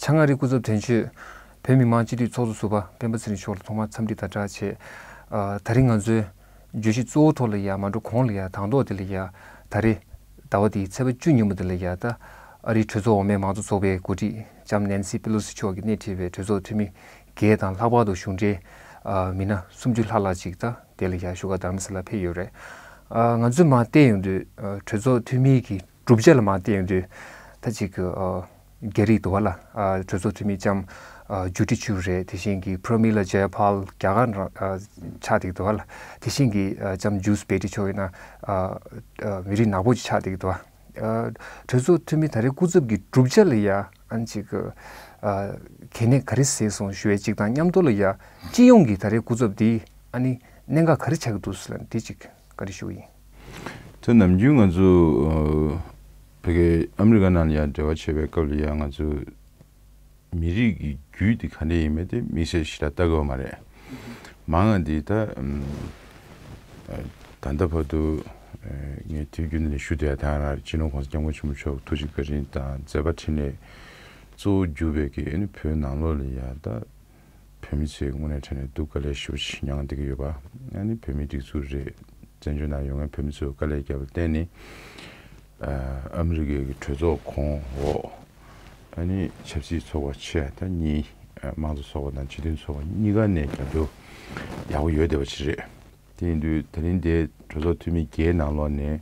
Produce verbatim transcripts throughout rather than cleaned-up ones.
བྱང་ཨ་རིའི་སྐུ་ཚབ་དོན་གཅོད། བོད་མི་མང་སྤྱི་འཐུས་ཚོགས་གཙོ་ཟུར་པ་སྤེན་པ་ཚེ་རིང་མཆོག་ལ་ཐོག་མར་འཚམས་འདྲི་དང་སྦྲགས་བྱས། ཨ། ད་རིང་ང་ཚོའི་བརྗོད་གཞི་གཙོ་བོ་ཐོག་ལ་ཡ་མ་འགྲོ་གོང་ལ་ཡ་དང་ཐོག་དེ་ལ་ཡ་ད་རེས་ཟླ་བ་འདིའི་ཚེས་པ་བཅུ་ཉིན་མོ་དེ་ལ་ཡ་ད་ཨ་རིའི་གྲོས་ཚོགས་འོག་མའི་མང་གཙོ་ཚོགས་པའི་འགོ་ཁྲིད་ལྕམ་ནན་སི་པེ་ལོ་སི་མཆོག་གིས་སྣེ་ཁྲིད་པའི་གྲོས་ཚོགས་འཐུས་མི་བརྒྱད་དང་ལྷག་པར་དུ་གཞུང་འབྲེལ་ཨ་མི་སྣ་སུམ་ཅུ་ལྷག་ལྷག་ཅིག་ད་དེ་ལ་ཡ་བཞུགས་སྒར་རྡ་རམ་ས་ལར་ཕེབས་ཡོད་རེད། ཨ། ང་ཚོས་མར་བལྟས་ཡོང་དུས་ཨ་གྲོས་ཚོགས་འཐུས་མི་གི་གྲུབ་ཆ་ལ་མར་བལྟས་ཡོང་དུས་ད་ཅིག་ཨ་རྒྱ་རིགས་འདུག་བ་ལ། ཨ། གྲོས་ཚོགས་འཐུས་མི་ལྕམ་ཨ་ཇུ་ཏི་ཆུ་རེད། དེ་བཞིན་གྱི་པྲ་མི་ལ་ཇེ་ཡ་པཱལ་རྒྱ་གར་ནས་ཨ་ཆགས་བསྡད་འདུག་བ་ལ། དེ་བཞིན་གྱི་ཨ་ལྕམ་ཇུས་བེ་ཏི་མཆོག་ཡིན་ན་ཨ་ཨ་མི་རིགས་ནག་པོ་ཅིག་ཆགས་བསྡད་འདུག་བ། ཨ། གྲོས་ཚོགས་འཐུས་མི་ད་རེས་སྐུ་ཚབ་ཀྱི་གྲུབ་ཆ་ལ་ཡ་ཨ་ཅིག་ཨ་གལ་གནད་ག་རེ་གཟིགས་སོང་ཞུ་བའི་ཅིག་དང་མཉམ་དུ་ལ་ཡ་སྤྱི་ཡོངས་ཀྱི་ད་རེས་སྐུ་ཚབ་འདི་ཨ་ནི་གནད་འགག་ག་རེ་ཆགས་ཀྱི་འདུག་ཟེར་ལ་འདི་ཅིག་བཀའ་འདྲི་ཞུ་གི་ཡིན། ད་ནམ་རྒྱུན་ང་ཚོ་ཨ་ཕ་གི་ཨ་མི་རི་ཀ་ནང་ལ་ཡ་འབྲེལ་བ་བྱེད་པའི་སྐབས་ལ་ཡ་ང་ཚོ་མི་རིགས་ཀྱི་རྒྱུད་དེ་ག་འདྲ་ཡིན་མིན་དེ་དམིགས་བསལ་ཞེ་དྲག་ལྟ་གི་ཡོད་མ་རེད། མང་ང་འདི་ད་ཨམ་ཨ་ད་ལྟ་བར་དུ་ཨ་ངས་དུས་རྒྱུན་ནས་ཞུ་བསྡད་ཡ་དེ་ང་རང་སྤྱི་ནོར་གོང་ས་སྐྱབས་མགོན་ཆེན་པོ་མཆོག་ཐུགས་རྗེ་བཀའ་དྲིན་དང་མཛད་པ་འཕྲིན་ལས་གཙོ་བོ་གྱུར་པའི་གི་ཨ་ནི་བོད་ནང་ལོགས་ལ་ཡ་ད་བོད་མི་ཚོས་དངོས་གནས་དྲང་གནས་སྡུག་དཀའ་ལས་ཞེ་པོ་ཅིག་མྱངས་བསྡད་ཀྱི་ཡོད་པ། ཨ་ནི་བོད་མིའི་སྒྲིག་འཛུགས་རེད། བཙན་བྱོལ་ནང་ཡོད་མཁན་བོད་མི་ཚོས་དཀའ་ལས་བརྒྱབ་པར་བརྟེན་ནས་ཨ་ཨ་མི་རི་ཀའི་གི་གྲོས་ཚོགས་གོང་འོག་ཨ་ནི་ཆབ་སྲིད་ཚོགས་པ་ཆེ་ད་གཉིས། ཨ་དམངས་གཙོ་ཚོགས་པ་དང་སྤྱི་མཐུན་ཚོགས་པ་གཉིས་ཀ་ནས་རྒྱབ་སྐྱོར་ཡག་པོ་ཡོད་བསྡད་པ་ཅིག་རེད། དེ་ཡིན་དུས་ད་རིང་འདིའི་གྲོས་ཚོགས་འཐུས་མི་བརྒྱད་ནང་ལོགས་ནས་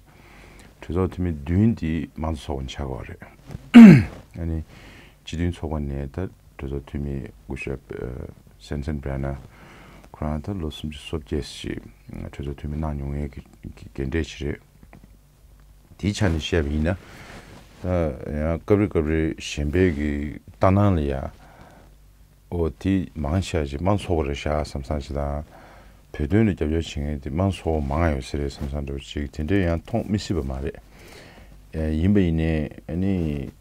གྲོས་ཚོགས་འཐུས་མི་བདུན་དེ་དམངས་གཙོ་ཚོགས་པ་ནས་ཆགས་ཀྱི་ཡོད་རེད། ཨ་ནི་སྤྱི་མཐུན་ཚོགས་པ་ནས་ད་གྲོས་ཚོགས་འཐུས་མི་སྐུ་ཞབས་ཨ་སེན་སན་བྷེ་ནར་ཁོ་རང་ད་ལོ་སུམ་ཅུ་སོ་བརྒྱད་ཅིག་གྲོས་ཚོགས་འཐུས་མི་གནང་མྱོང་མཁན་གྱི་གི་རྒན་གྲས་ཅིག་རེད། དེའི་ཆ་ནས་བཤད་པ་ཡིན་ན། ད་ཡང་སྐབས་རེ་སྐབས་རེ་གཞན་པའི་གི་ལྟ་སྣང་ལ་ཡ། ཨོ་དེ་མང་ཆེ་བ་ཞིག་དམངས་གཙོ་ཚོགས་པ་རེད་ཤག་བསམ་བསམ་ཞིག་དང་། བོད་དོན་ལ་རྒྱབ་སྐྱོར་བྱེད་མཁན་དེ་དམངས་གཙོ་ཚོགས་པ་མང་ཡོད་ས་རེད་བསམ་བསམ་འདྲ་བོ་ཅིག་དེ་འདྲས་ཡང་མཐོང་མི་སྲིད་པ་མ་རེད། ཨེ་ཡིན་པ་ཡིན་ནའི་ཨ་ནི་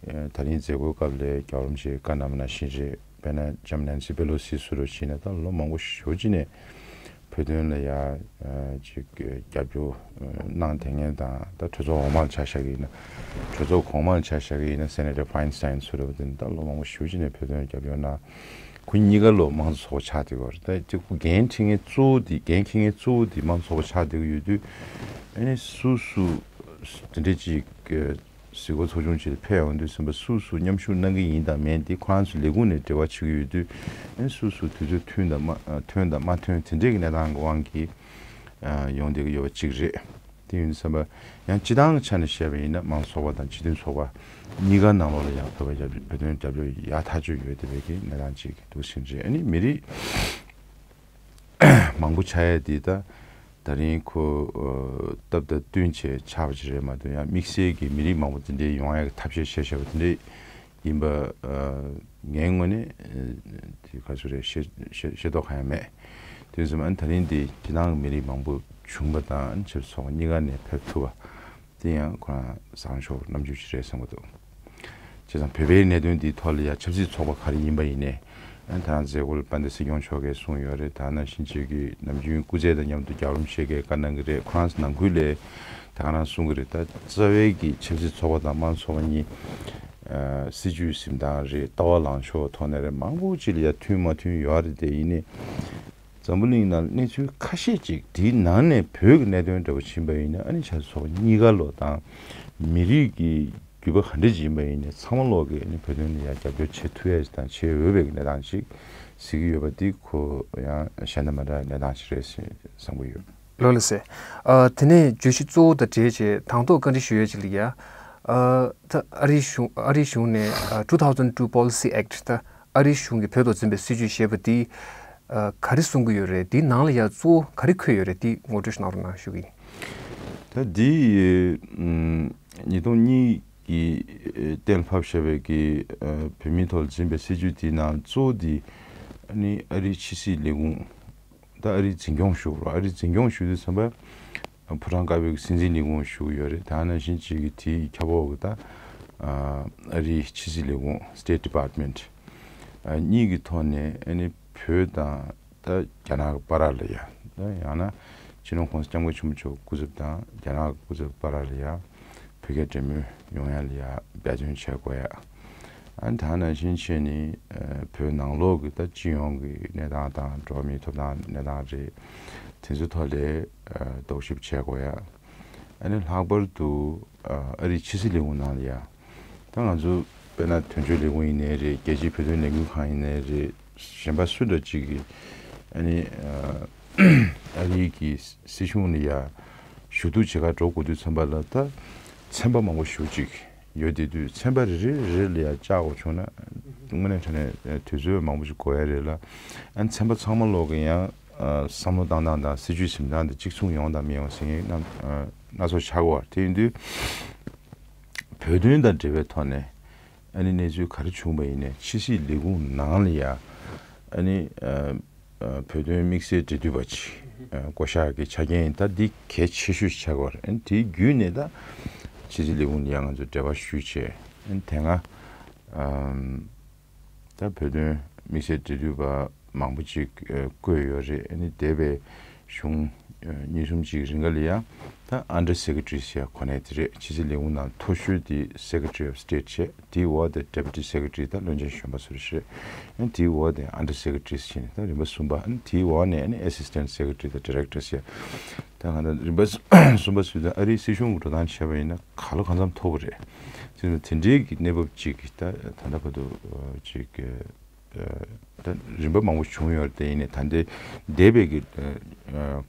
ཨེ་ད་རིང་མཛད་སྒོའི་སྐབས་ལ་རྒྱལ་བ་རིན་པོ་ཆེས་བཀའ་གནང་བ་ནང་བཞིན་རེད། དཔེར་ན་ལྕམ་ནན་སི་པེ་ལོ་སི་ཟུར་རུ་ཕྱིན་ནས་ད་ལོ་མང་པོ་ཞེ་པོ་ཅིག་ནས་བོད་དོན་ལ་ཡ་ཅིག་རྒྱབ་སྐྱོར་གནང་བསྡད་མཁན་དང་། ད་གྲོས་ཚོགས་འོག་མར་ཆ་བཞག་གི་ཡིན་ན། གྲོས་ཚོགས་གོང་མར་ཆ་བཞག་གི་ཡིན་ན་སེ་ནེ་ཊར་ཕ་ཡིན་སི་ཊེན་ཟུར་རུ་དེ་ནི་ད་ལོ་མང་པོ་ཞེ་པོ་ཅིག་ནས་བོད་དོན་རྒྱབ་སྐྱོར་གནང་། ཁོ་གཉིས་ཀ་ལོ་དམངས་གཙོ་ཚོགས་པ་ཆགས་བསྡད་ཡོད་རེད། ད་དེ་ཁོ་འགན་འཁྱེར་མཁན་གཙོ་བོ་དེ་འགན་འཁྱེར་མཁན་གཙོ་བོ་དེ་དམངས་གཙོ་ཚོགས་པ་ཆགས་བསྡད་ཀྱི་ཡོད་དུས། ཨ་ནི་སུ་སུ་དེ་འདྲས་ཅིག་གཟིགས་སྐོར་ཚོགས་ཆུང་ཅིག་ལ་ཕེབས་ཡོང་དུས་ཙམ་པ་སུ་སུ་མཉམ་ཞུགས་གནང་གི་ཡིན་དང་མིན་དེ་ཁོ་རང་ཚོའི་ལས་ཁུངས་ནས་འབྲེལ་བ་བྱེད་ཀྱི་ཡོད་དུས། ཨ་ནི་སུ་སུ་དུས་ཚོད་ཐོན་དང་མ་ཐོན་དང་མ་ཐོན་དེ་འདྲས་ཀྱི་གནས་སྟངས་ཀྱི་དབང་གིས་ཡོང་བསྡད་ཀྱི་ཡོད་པ་གཅིག་རེད། དེ་ཡིན་དུས་ཙམ་པ་ཡང་སྤྱི་བཏང་གི་ཆ་ནས་བཤད་པ་ཡིན་ན་དམངས་གཙོ་ཚོགས་པ་དང་སྤྱི་མཐུན་ཚོགས་པ་གཉིས་ཀ་ནང་ལོགས་ལ་ཡང་བོད་པ་རྒྱབ་བོད་དོན་རྒྱབ་སྐྱོར་ཡག་ཐག་ཆོད་ཡོད་བསྡད་པའི་གི་གནས་སྟངས་ཅིག་འདུག་ཟིན་རེད། ཨ་ནི་མི་རིགས་མང་པོ་ཆགས་ཡས་དེ་ད་ད་རིང་ཁོ་ཨ་སྟབས་དང་བསྟུན་བྱས་ཆགས་པ་ཅིག་རེད་མ་གཏོགས། ཡང་དམིགས་བསལ་གྱི་མི་རིགས་མང་པོ་དེ་འདྲའི་ཡོང་ཡས་ཀྱི་ཐབས་ཤེས་བྱས་བཞག་པ་དེ་འདྲའི་ཡིན་པ་ཨ་ངའི་ངོས་ནས་ཨ་དེ་ག་ཚོད་རེད་ཤེས་ཤེས་ཤེས་རྟོགས་གང་ཡང་མེད། དེ་ཙམ་ཨ་ནི་ད་རིང་འདི་སྤྱི་བཏང་གི་མི་རིགས་མང་པོ་བྱུང་པ་དང་ཨ་ནི་ཆབ་སྲིད་ཚོགས་པ་གཉིས་ཀ་ནས་ཕེབས་ཐུབ་པ། དེ་ཡང་ཁོ་རང་བཟང་ཕྱོགས་རྣམ་འགྱུར་ཞིག་རེད་བསམ་གྱི་འདུག་བྱས་ཙང་བོད་པའི་གནད་དོན་འདིའི་ཐོག་ལ་ཡང་ཆབ་སྲིད་ཚོགས་པ་ག་རེ་ཡིན་པ་ཡིན་ནའི། ཨ་ད་རང་མཛད་སྒོ་ལ་དཔལ་ལྡན་སྲིད་སྐྱོང་མཆོག་གིས་གསུངས་ཡོད་རེད། ད་ནང་བཞིན་བྱེད་ཀྱི་ནམ་རྒྱུན་སྐུ་ཚེ་དང་མཉམ་དུ་རྒྱལ་བ་རིན་པོ་ཆེ་གིས་བཀའ་གནང་གི་རེད། ཁོ་རང་ཚོ་ནང་ཁུལ་ལས་ད་ག་རང་གསུང་གི་རེད། ད་རྩ་བའི་གི་ཆབ་སྲིད་ཚོགས་པ་དང་དམངས་གཙོ་ཚོགས་པ་གཉིས་ཨ་སྲིད་ཇུས་འཛིན་སྟངས་རེད། ལྟ་བ་ལངས་ཕྱོགས་ཐོག་ནས་རེད། མང་པོ་ཅིག་ལ་ཡང་མཐུན་མ་མཐུན་ཡོད་རེད། དེ་ཡིན་ནའི། འཛམ་བུ་གླིང་ནང་གནས་ཚུལ་ཁ་ཤས་ཅིག་དེའི་ནང་ནས་བོད་ཀྱི་གནད་དོན་འདྲ་བོ་ཕྱིན་པ་ཡིན་ན། ཨ་ནི་ཆབ་སྲིད་ཚོགས་པ་གཉིས་ཀ་ལོ་དང་མི་རིགས་ཀྱི་རྒྱུད་པ་ག་འདྲ་ཅིག་ཡིན་པ་ཡིན་ནའི་ཚང་མ་ལོག་གིས་ཨ་ནི་བོད་དོན་ལ་ཡང་རྒྱབ་སྐྱོར་བྱེད་ཐུབ་ཡ་ཅིག་དང་བྱེད་འོས་པའི་གནས་སྟངས་ཅིག་གཟིགས་ཀྱི་ཡོད་པ་འདི་ཁོ་ཡང་གཞན་དང་མ་འདྲ་བའི་གནས་སྟངས་ཅིག་རེད་ཟེར་བསམ་གྱི་ཡོད། ལགས་ལགས་སེ། ཨ་དེ་ནས་བརྗོད་གཞི་གཙོ་བོ་དང་འབྲེལ་བྱས་དང་ཐོག་བཀའ་འདྲི་ཞུ་ཡས་ཅིག་ལ་ཡ། ཨ་ད་ཨ་རིའི་གཞུང་ཨ་རིའི་གཞུང་ནས་ཨ་two thousand two Policy Act ད་ཨ་རིའི་གཞུང་གིས་བོད་ཐོག་འཛིན་པའི་སྲིད་ཇུས་ཞེས་པ་འདི་ཨ་ག་རེ་གསུང་གི་ཡོད་རེད། འདིའི་ནང་ལ་ཡ་གཙོ་བོ་ག་རེ་འཁོད་ཡོད་རེད། འདི་ངོ་སྤྲོད་ཞིག་གནང་རོགས་གནང་ཞུ་གི་ཡིན། ད་འདི་ཨ་ཉིས་སྟོང་གཉིས་ཀྱི་ཨ་གཏན་ལ་ཕབ་བཞག་པའི་གི་ཨ་བོད་མིའི་ཐོག་ལ་འཛིན་པའི་སྲིད་ཇུས་དེའི་ནང་གཙོ་བོ་འདི་ཨ་ནི་ཨ་རིའི་ཕྱི་སྲིད་ལས་ཁུངས། ད་ཨ་རིའི་འཛིན་སྐྱོང་ཞུ་རོགས། ཨ་རིའི་འཛིན་སྐྱོང་ཞུ་དུས་ཙམ་པ་ཕོ་བྲང་དཀར་པོའི་སྲིད་འཛིན་ལས་ཁུངས་ཞུ་གི་ཡོད་རེད། ད་ནང་བཞིན་གཅིག་གི་དེའི་ཁྱབ་འོག་གི་ད་ཨ་རིའི་ཕྱི་སྲིད་ལས་ཁུངས་State Department ཨ་གཉིས་ཀྱི་ཐོག་ནས་ཨ་ནི་བོད་དང་ད་རྒྱ་ནག་གི་བར་ལ་ཡ། ད་ཡང་ན་སྤྱི་ནོར་༸གོང་ས་༸སྐྱབས་མགོན་ཆེན་པོ་མཆོག་སྐུ་ཚབ་དང་རྒྱ་ནག་གི་སྐུ་ཚབ་བར་ལ་ཡ་བོད་སྐད་འགྲེམས་སྟོན་ཡོང་ཡ་ལ་ཡ་འབད་བརྩོན་བྱེད་དགོས་ཡ། ཨ་ནི་ད་ནང་བཞིན་བྱས་ནས་ཨ་བོད་ནང་ལོགས་ཀྱི་ད་སྤྱི་ཡོངས་ཀྱི་གནས་སྟངས་དང་འགྲོ་བ་མིའི་ཐོབ་ཐང་གནས་སྟངས་རེད། དེ་ཚོའི་ཐོག་ལ་ཨ་རྟོག་ཞིབ་བྱེད་དགོས་ཡ། ཨ་ནི་ལྷག་པར་དུ་ཨ་ཨ་རིའི་ཕྱི་སྲིད་ལས་ཁུངས་ནང་ལ་ཡ། ད་ང་ཚོ་དཔེར་ན་དོན་གཅོད་ལས་ཁུངས་ཡིན་ནའི་རེད། རྒྱལ་སྤྱིའི་བོད་དོན་ལས་འགུལ་ཁང་ཡིན་ནའི་རེད། གཞན་པ་སུ་འདྲ་ཅིག་གིས་ཨ་ནི་ཨ་ཨ་རིའི་གི་སྲིད་གཞུང་ལ་ཡ་ཞུ་གཏུག་བྱེད་གར་འགྲོ་དགོས་དུས་ཙམ་པ་ལ་ད་ཚན་པ་མང་པོ་ཞེ་ཅིག་ཡོད་དེ་དུས་ཚན་པ་རེ་རེ་རེ་ལ་ཡ་བཅར་དགོས་བྱུང་ན་དངོས་གནས་དྲང་གནས་དུས་ཚོད་མང་པོ་ཞིག་འགོར་ཡ་རེད་ལ། ཨ་ནི་ཚན་པ་ཚང་མ་ལོག་གི་ཡང་ཨ་བསམ་བློ་བཏང་སྟངས་དང་སྲིད་ཇུས་འཛིན་སྟངས་དེ་གཅིག་མཚུངས་ཡོང་དང་མི་ཡོང་ཟེར་མཁན་སྣ་ཨ་སྣ་ཚོགས་ཆགས་ཀྱི་ཡོད་རེད། དེ་ཡིན་དུས་བོད་དོན་དང་འབྲེལ་བའི་ཐོག་ནས་ཨ་ནི་གནས་ཚུལ་ག་རེ་བྱུང་བ་ཡིན་ནའི་ཕྱི་སྲིད་ལས་ཁུངས་ནང་ལ་ཡ་ཨ་ནི་ཨ་ཨ་བོད་དོན་དམིགས་བསལ་འབྲེལ་མཐུད་པ་ཅིག་ཨ་བསྐོ་གཞག་གི་ཆ་རྐྱེན་ད་འདི་གལ་ཆེ་ཤོས་ཤིག་ཆགས་ཀྱི་ཡོད་རེད། ཨ་ནི་དེའི་བརྒྱུད་ནས་ད་ཕྱི་སྲིད་ལས་ཁུངས་ལ་ཡ་ང་ཚོས་འབྲེལ་བ་ཞུས་བྱས། ཨ་ནི་དེ་སྔ་ཨམ། ད་བོད་དོན་དམིགས་བསལ་འབྲེལ་མཐུད་པ་མང་པོ་ཅིག་ཨ་བསྐོས་ཡོད་རེད། ཨ་ནི་འདས་པའི་གཞུང་ཨ་གཉིས་གསུམ་ཅིག་རིང་ག་ལ་ཡ་ད་Under Secretary ཟེར་ཡ་གོ་གནས་དེ་རེད། ཕྱི་སྲིད་ལས་ཁུངས་ནང་མཐོ་ཤོས་དེ་Secretary of State བྱས། དེའི་འོག་དེ་Deputy Secretary ད་བློན་ཆེན་གཞོན་པ་ཚོ་རེད་ཤག་ཨ་ནི་དེའི་འོག་དེ་Under Secretary ཟེར་ནས་ད་རིམ་པ་གསུམ་པ། ཨ་ནི་དེའི་འོག་ནས་ཨ་ནི་Assistant Secretary ད་Director ཟེར་ཡ། ད་གང་ལྟར་རིམ་པ་གསུམ་པ་ཚོས་ད་ཨ་རིའི་སྲིད་གཞུང་གི་འགྲོ་སྟངས་བྱས་པ་ཡིན་ན་ག་ལ་གང་འཚམ་མཐོ་པོ་རེད། དེ་ནི་དེ་འདྲའི་གི་གནས་བབ་ཅིག་གི་ད་ད་ལྟ་བར་དུ་ཨ་ཅིག་གི་ཨ་ད་རིམ་པ་མང་པོ་བྱུང་ཡོད་རེད། དེ་ཡིན་ནའི་ད་ལྟའི་འདས་པའི་གི་ཨ་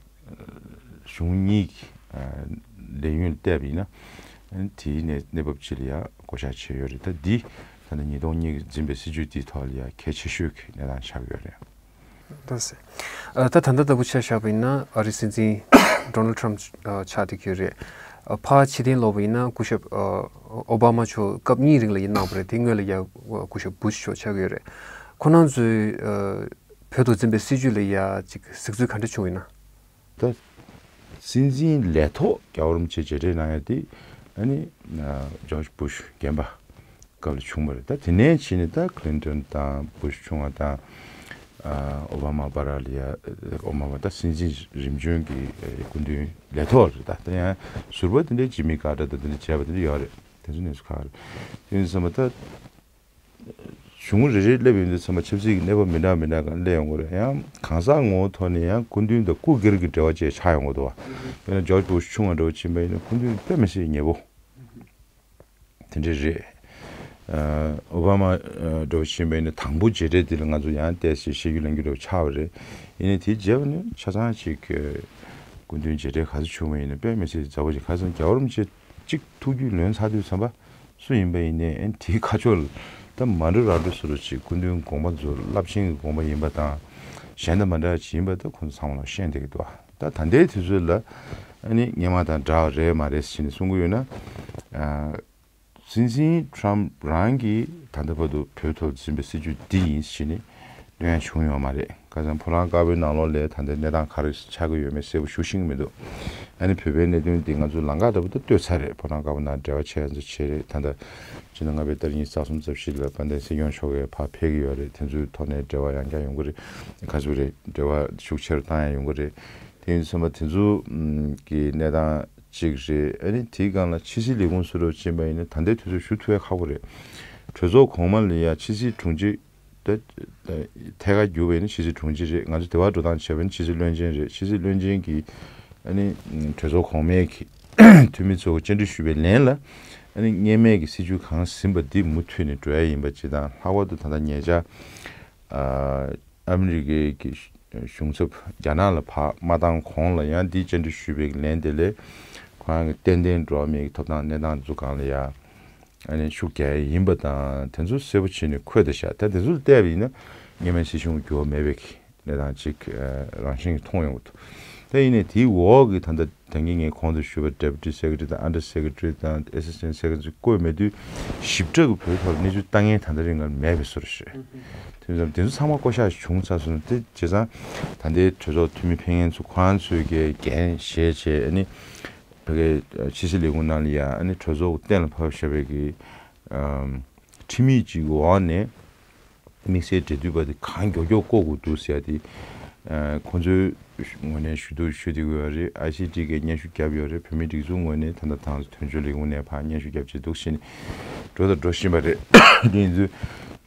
གཞུང་གཉིས་ཀྱི་ཨ་ལས་ཡུན་བལྟས་པ་ཡིན་ན་ཨ་ནི་དེའི་གནས་གནས་བབ་ཅིག་ལ་ཡ་བསྐོ་གཞག་བྱས་ཡོད་རེད། ད་འདི་ད་ལྟ་ཉིས་སྟོང་གཉིས་ཀྱི་འཛིན་པའི་སྲིད་བྱུས་འདིའི་ཐོག་ལ་ཡ་གལ་ཆེ་ཤོས་ཀྱི་གནས་སྟངས་ཆགས་ཡོད་རེད། ལགས་སེ། ཨ་ད་ད་ལྟ་ལྟ་བུ་ཆ་བཞག་པ་ཡིན་ན་ཨ་རིའི་སྲིད་འཛིན་Donald Trump ཨ་ཆགས་བསྡད་ཀྱི་ཡོད་རེད། ཨ་ཕར་ཕྱི་འཐེན་ལོག་པ་ཡིན་ན་སྐུ་ཞབས་ཨ་ཨོ་བྷ་མ་མཆོག་སྐབས་གཉིས་རིང་ལ་ཡིན་གནང་བ་རེད། དེ་སྔོན་ལ་ཡ་སྐུ་ཞབས་Bush མཆོག་ཆགས་ཀྱི་ཡོད་རེད། ཁོ་རང་ཚོའི་ཨ་བོད་དུ་འཛིན་པའི་སྲིད་བྱུས་ལ་ཡ་ཅིག་གཟིགས་ཚུལ་ག་འདྲ་བྱུང་ཡོད་ན། ད་སྲིད་འཛིན་ལས་ཐོག་རྒྱལ་བ་རིན་པོ་ཆེ་མཇལ་འཕྲད་གནང་ཡ་དེ་ཨ་ནི་ཨ་George Bush རྒན་པ་སྐབས་ལ་བྱུང་བ་རེད། ད་དེ་ནས་ཕྱིན་ནས་ད་Clinton དང་Bush ཆུང་བ་དང་ཨ་ཨོ་བྷ་མ་བར་ལ་ཡ་ཨོ་བྷ་མ་ད་སྲིད་འཛིན་རིམ་བྱོན་གྱི་ཨ་སྐུ་མདུན་ལས་ཐོག་རེད། ད་ད་ཡང་ཟུར་པ་དེ་འདྲའི་Jimmy Carter དང་དེ་འདྲ་བྱས་པ་དེ་འདྲ་ཡོད་རེད། དེ་ཚོ་གནས་ཚུལ་ཁག་རེད། དེ་ཡིན་ཙང་ད། གཞུང་རེ་རེ་སླེབས་ཡོང་དུས་ཚང་མ་ཆབ་སྲིད་ཀྱི་གནས་བབ་མི་འདྲ་མི་འདྲ་སྒང་སླེབས་ཡོང་གི་རེད། ཡང་གང་ཟག་ངོ་བོ་ཐོག་ནས་ཡང་སྐུ་མདུན་དང་སྐུ་སྒེར་གྱི་འབྲེལ་བ་བཅས་ཆགས་ཡོང་གི་འདུག་བ། དཔེར་ན་George Bush ཆུང་བ་འདྲ་བོ་ཕྱིན་པ་ཡིན་ན་སྐུ་མདུན་དཔེ་མི་སྲིད་ཉེ་པོ་དེ་འདྲ་རེད། ཨ་ཨོ་བྷ་མ་ཨ་འདྲ་བོ་ཕྱིན་པ་ཡིན་ན་དང་པོ་མཇལ་འཕྲད་དེ་ལ་ང་ཚོ་ཡང་བལྟས་ཚེ་བཤད་རྒྱུ་ལབ་རྒྱུ་འདྲ་བོ་ཆགས་པ་རེད། ཡིན་ནའི་དེའི་རྗེས་ལ་ནི་ཆ་ཚང་ཅིག་སྐུ་མདུན་མཇལ་འཕྲད་ག་ཚོད་བྱུང་བ་ཡིན་ན་དཔེ་མི་སྲིད་མཛའ་བོ་ཅིག་ག་ཚོད་རྒྱལ་བ་རིན་པོ་ཆེ་གཅིག་ཐུགས་རྒྱུས་ལོན་ཚར་དུས་ཙམ་པ། སུ་ཡིན་པ་ཡིན་ནའི་ཨ་ནི་དེའི་ཁ་ཕྱོགས་ལ་ད་མ་འགྲོ་ར་འགྲོ་བཟོ་འདྲ་ཅིག་སྐུ་མདུན་དགོངས་པ་ཚོ་རླབས་ཆེན་གྱི་དགོངས་པ་ཡིན་པ་དང་། གཞན་དང་མ་འདྲ་བ་ཅིག་ཡིན་པ་ད་ཁོང་ཚོ་ཚང་མ་ལ་ཤེས་བསྡད་ཀྱི་འདུག་ད་ད་ལྟའི་དུས་ཚོད་ལ་ཨ་ནི་སྔོན་མ་དང་འདྲ་བ་རེད་མ་རེད་ཟེར་ནས་གསུང་གི་ཡོད་ན། ཨ་སྲིད་འཛིན་Trump རང་གིས་ད་ལྟ་བར་དུ་བོད་ཐོག་འཛིན་པའི་སྲིད་བྱུས་འདི་ཡིན་ཟེར་ནས་སྟོན་ཡ་བྱུང་ཡོད་མ་རེད། ཁ་སང་ཕོ་བྲང་དཀར་པོའི་ནང་ལོགས་ལ་ད་ལྟའི་གནས་སྟངས་ག་རེ་ཆགས་ཀྱི་ཡོད་མེད་གསལ་པོ་ཞུ་ཤེས་ཀྱི་མི་འདུག་ཨ་ནི་བོད་པའི་གནད་དོན་འདི་ང་ཚོ་ལམ་ཁ་འདྲ་པོ་ད་བཏོད་ཚར་རེད། ཕོ་བྲང་དཀར་པོ་ནང་འབྲེལ་བ་བྱས་ཚོ་བྱས་རེད། ད་ལྟ་ཕྱི་ཟླ་ལྔ་པའི་ཏ་རིག་ཉི་ཤུ་རྩ་གསུམ་རྩ་བཞི་ལ་དཔལ་ལྡན་སྲིད་སྐྱོང་མཆོག་གིས་ཕར་ཕེབས་ཀྱི་ཡོད་རེད། དེ་ཚོའི་ཐོག་ནས་འབྲེལ་བ་ཡང་བསྐྱར་ཡོང་གི་རེད། ག་ཚོད་རེད། འབྲེལ་བ་ཤུགས་ཆེ་རུ་བཏང་ཡ་ཡོང་གི་རེད། དེ་ཡིན་ཙང་མ་དེ་ཚོ་གི་གནས་སྟངས་གཅིག་རེད། ཨ་ནི་དེའི་སྒང་ལ་ཕྱི་སྲིད་ལས་ཁུངས་སུ་རུ་ཕྱིན་པ་ཡིན་ན་ད་ལྟའི་དུས་ཚོད་ཞུ་ཐུབ་ཡ་ཁག་པོ་རེད། གྲོས་ཚོགས་གོང་མ་ལ་ཡ་ཕྱི་སྲིད་དྲུང་ཆེ། ད་ཐད་ཀར་བསྒྱུར་བ་ཡིན་ན་ཕྱི་སྲིད་དྲུང་ཆེ་རེད། ང་ཚོ་དེ་བར་འགྲོ་སྟངས་བྱས་པ་ཡིན་ན་ཕྱི་སྲིད་བློན་ཆེན་རེད། ཕྱི་སྲིད་བློན་ཆེན་གྱིས་ཨ་ནི་གྲོས་ཚོགས་གོང་མའི་གི་འཐུས་མི་ཚོ་བཅར་འདྲི་ཞུས་པའི་ལན་ལ་ཨ་ནི་སྔོན་མའི་གི་སྲིད་བྱུས་གང་ཟིན་པ་འདི་མུ་མཐུད་ནས་འགྲོ་ཡ་ཡིན་པ་ཅིག་དང་། ལྷག་པར་དུ་ད་ལྟ་ཉེ་ཆར་ཨ་ཨ་མི་རི་ཀའི་གི་གཞུང་ཚབ་རྒྱ་ནག་ལ་ཕར་མ་བཏང་གོང་ལ་ཡང་འདི་བཅར་འདྲི་ཞུས་པའི་ལན་དེ་ལས་ཁོ་རང་གི་ཏན་ཏན་འགྲོ་བ་མིའི་གི་ཐོབ་ཐང་གནས་སྟངས་ཚོ་སྒང་ལ་ཡ། ཨ་ནི་ཤུགས་རྒྱག་ཡ་ཡིན་པ་དང་། དེ་ཚོ་གསལ་པོ་བྱས་ནས་འཁོད་བསྡད་ཤག་ད་དེ་ཚོ་ལ་བལྟས་པ་ཡིན་ན་སྔོན་མའི་སྲིད་གཞུང་འགྱུར་བ་མེད་པའི་གནས་སྟངས་ཅིག་ཨ་རང་བཞིན་གྱིས་མཐོང་ཡོང་གི་འདུག་ད་ཡིན་ནའི་དེའི་འོག་གི་ད་ལྟ་ད་གིན་ངས་གོང་དུ་ཞུས་པ་Deputy Secretary དང་Under Secretary དང་Assistant Secretary བསྐོས་མེད་དུས་ཞིབ་ཕྲ་གི་བོད་ཐོག་ལ་གནས་ཚུལ་ལྟ་མཁན་ད་ལྟ་རིང་ལ་མེད་པའི་བཟོ་འདྲ་ཞིག་རེད། དེ་ཚོ་དེ་ཚོ་ཚང་མ་བསྐོ་བཞག་བྱུང་ཚར་སོང་། དེ་བྱས་ཙང་ད་ལྟའི་གྲོས་ཚོགས་འཐུས་མི་ཕེབས་མཁན་ཚོ་ཁོ་རང་ཚོས་ཀྱི་འགན་བཞེས་བྱས་ཨ་ནི། བོད་ཀྱི་ཕྱི་སྲིད་ལས་ཁུངས་ནང་ལ་ཡ་ཨ་ནི་གྲོས་ཚོགས་གཏན་ལ་ཕབ་བཞག་པའི་གི་ཨམ་ཁྲིམས་ཡིག་ཅིག་འོག་ནས་དམིགས་བསལ་འབྲེལ་མཐུད་པ་དེ་གང་མགྱོགས་མགྱོགས་བསྐོ་དགོས་འདུག་ཟེར་ཡ་དེ་ཨ་ཁོང་ཚོའི་ ངོས་ནས་ཞུ་གཏུག་ཞུ་བསྡད་ཀྱི་ཡོད་རེད། ཨའི་སི་ཊི་གིས་སྙན་ཞུ་བརྒྱབ་ཡོད་རེད། བོད་མིའི་སྒྲིག་འཛུགས་ངོས་ནས་ད་ལྟ་དང་དོན་གཅོད་ལས་ཁུངས་ནས་ཕར་སྙན་ཞུ་བརྒྱབ་བྱས་འདུག་བྱས་ནས་འགྲོ་དང་འགྲོ་བཞིན་པ་རེད། དེ་ཡིན་ཚུལ་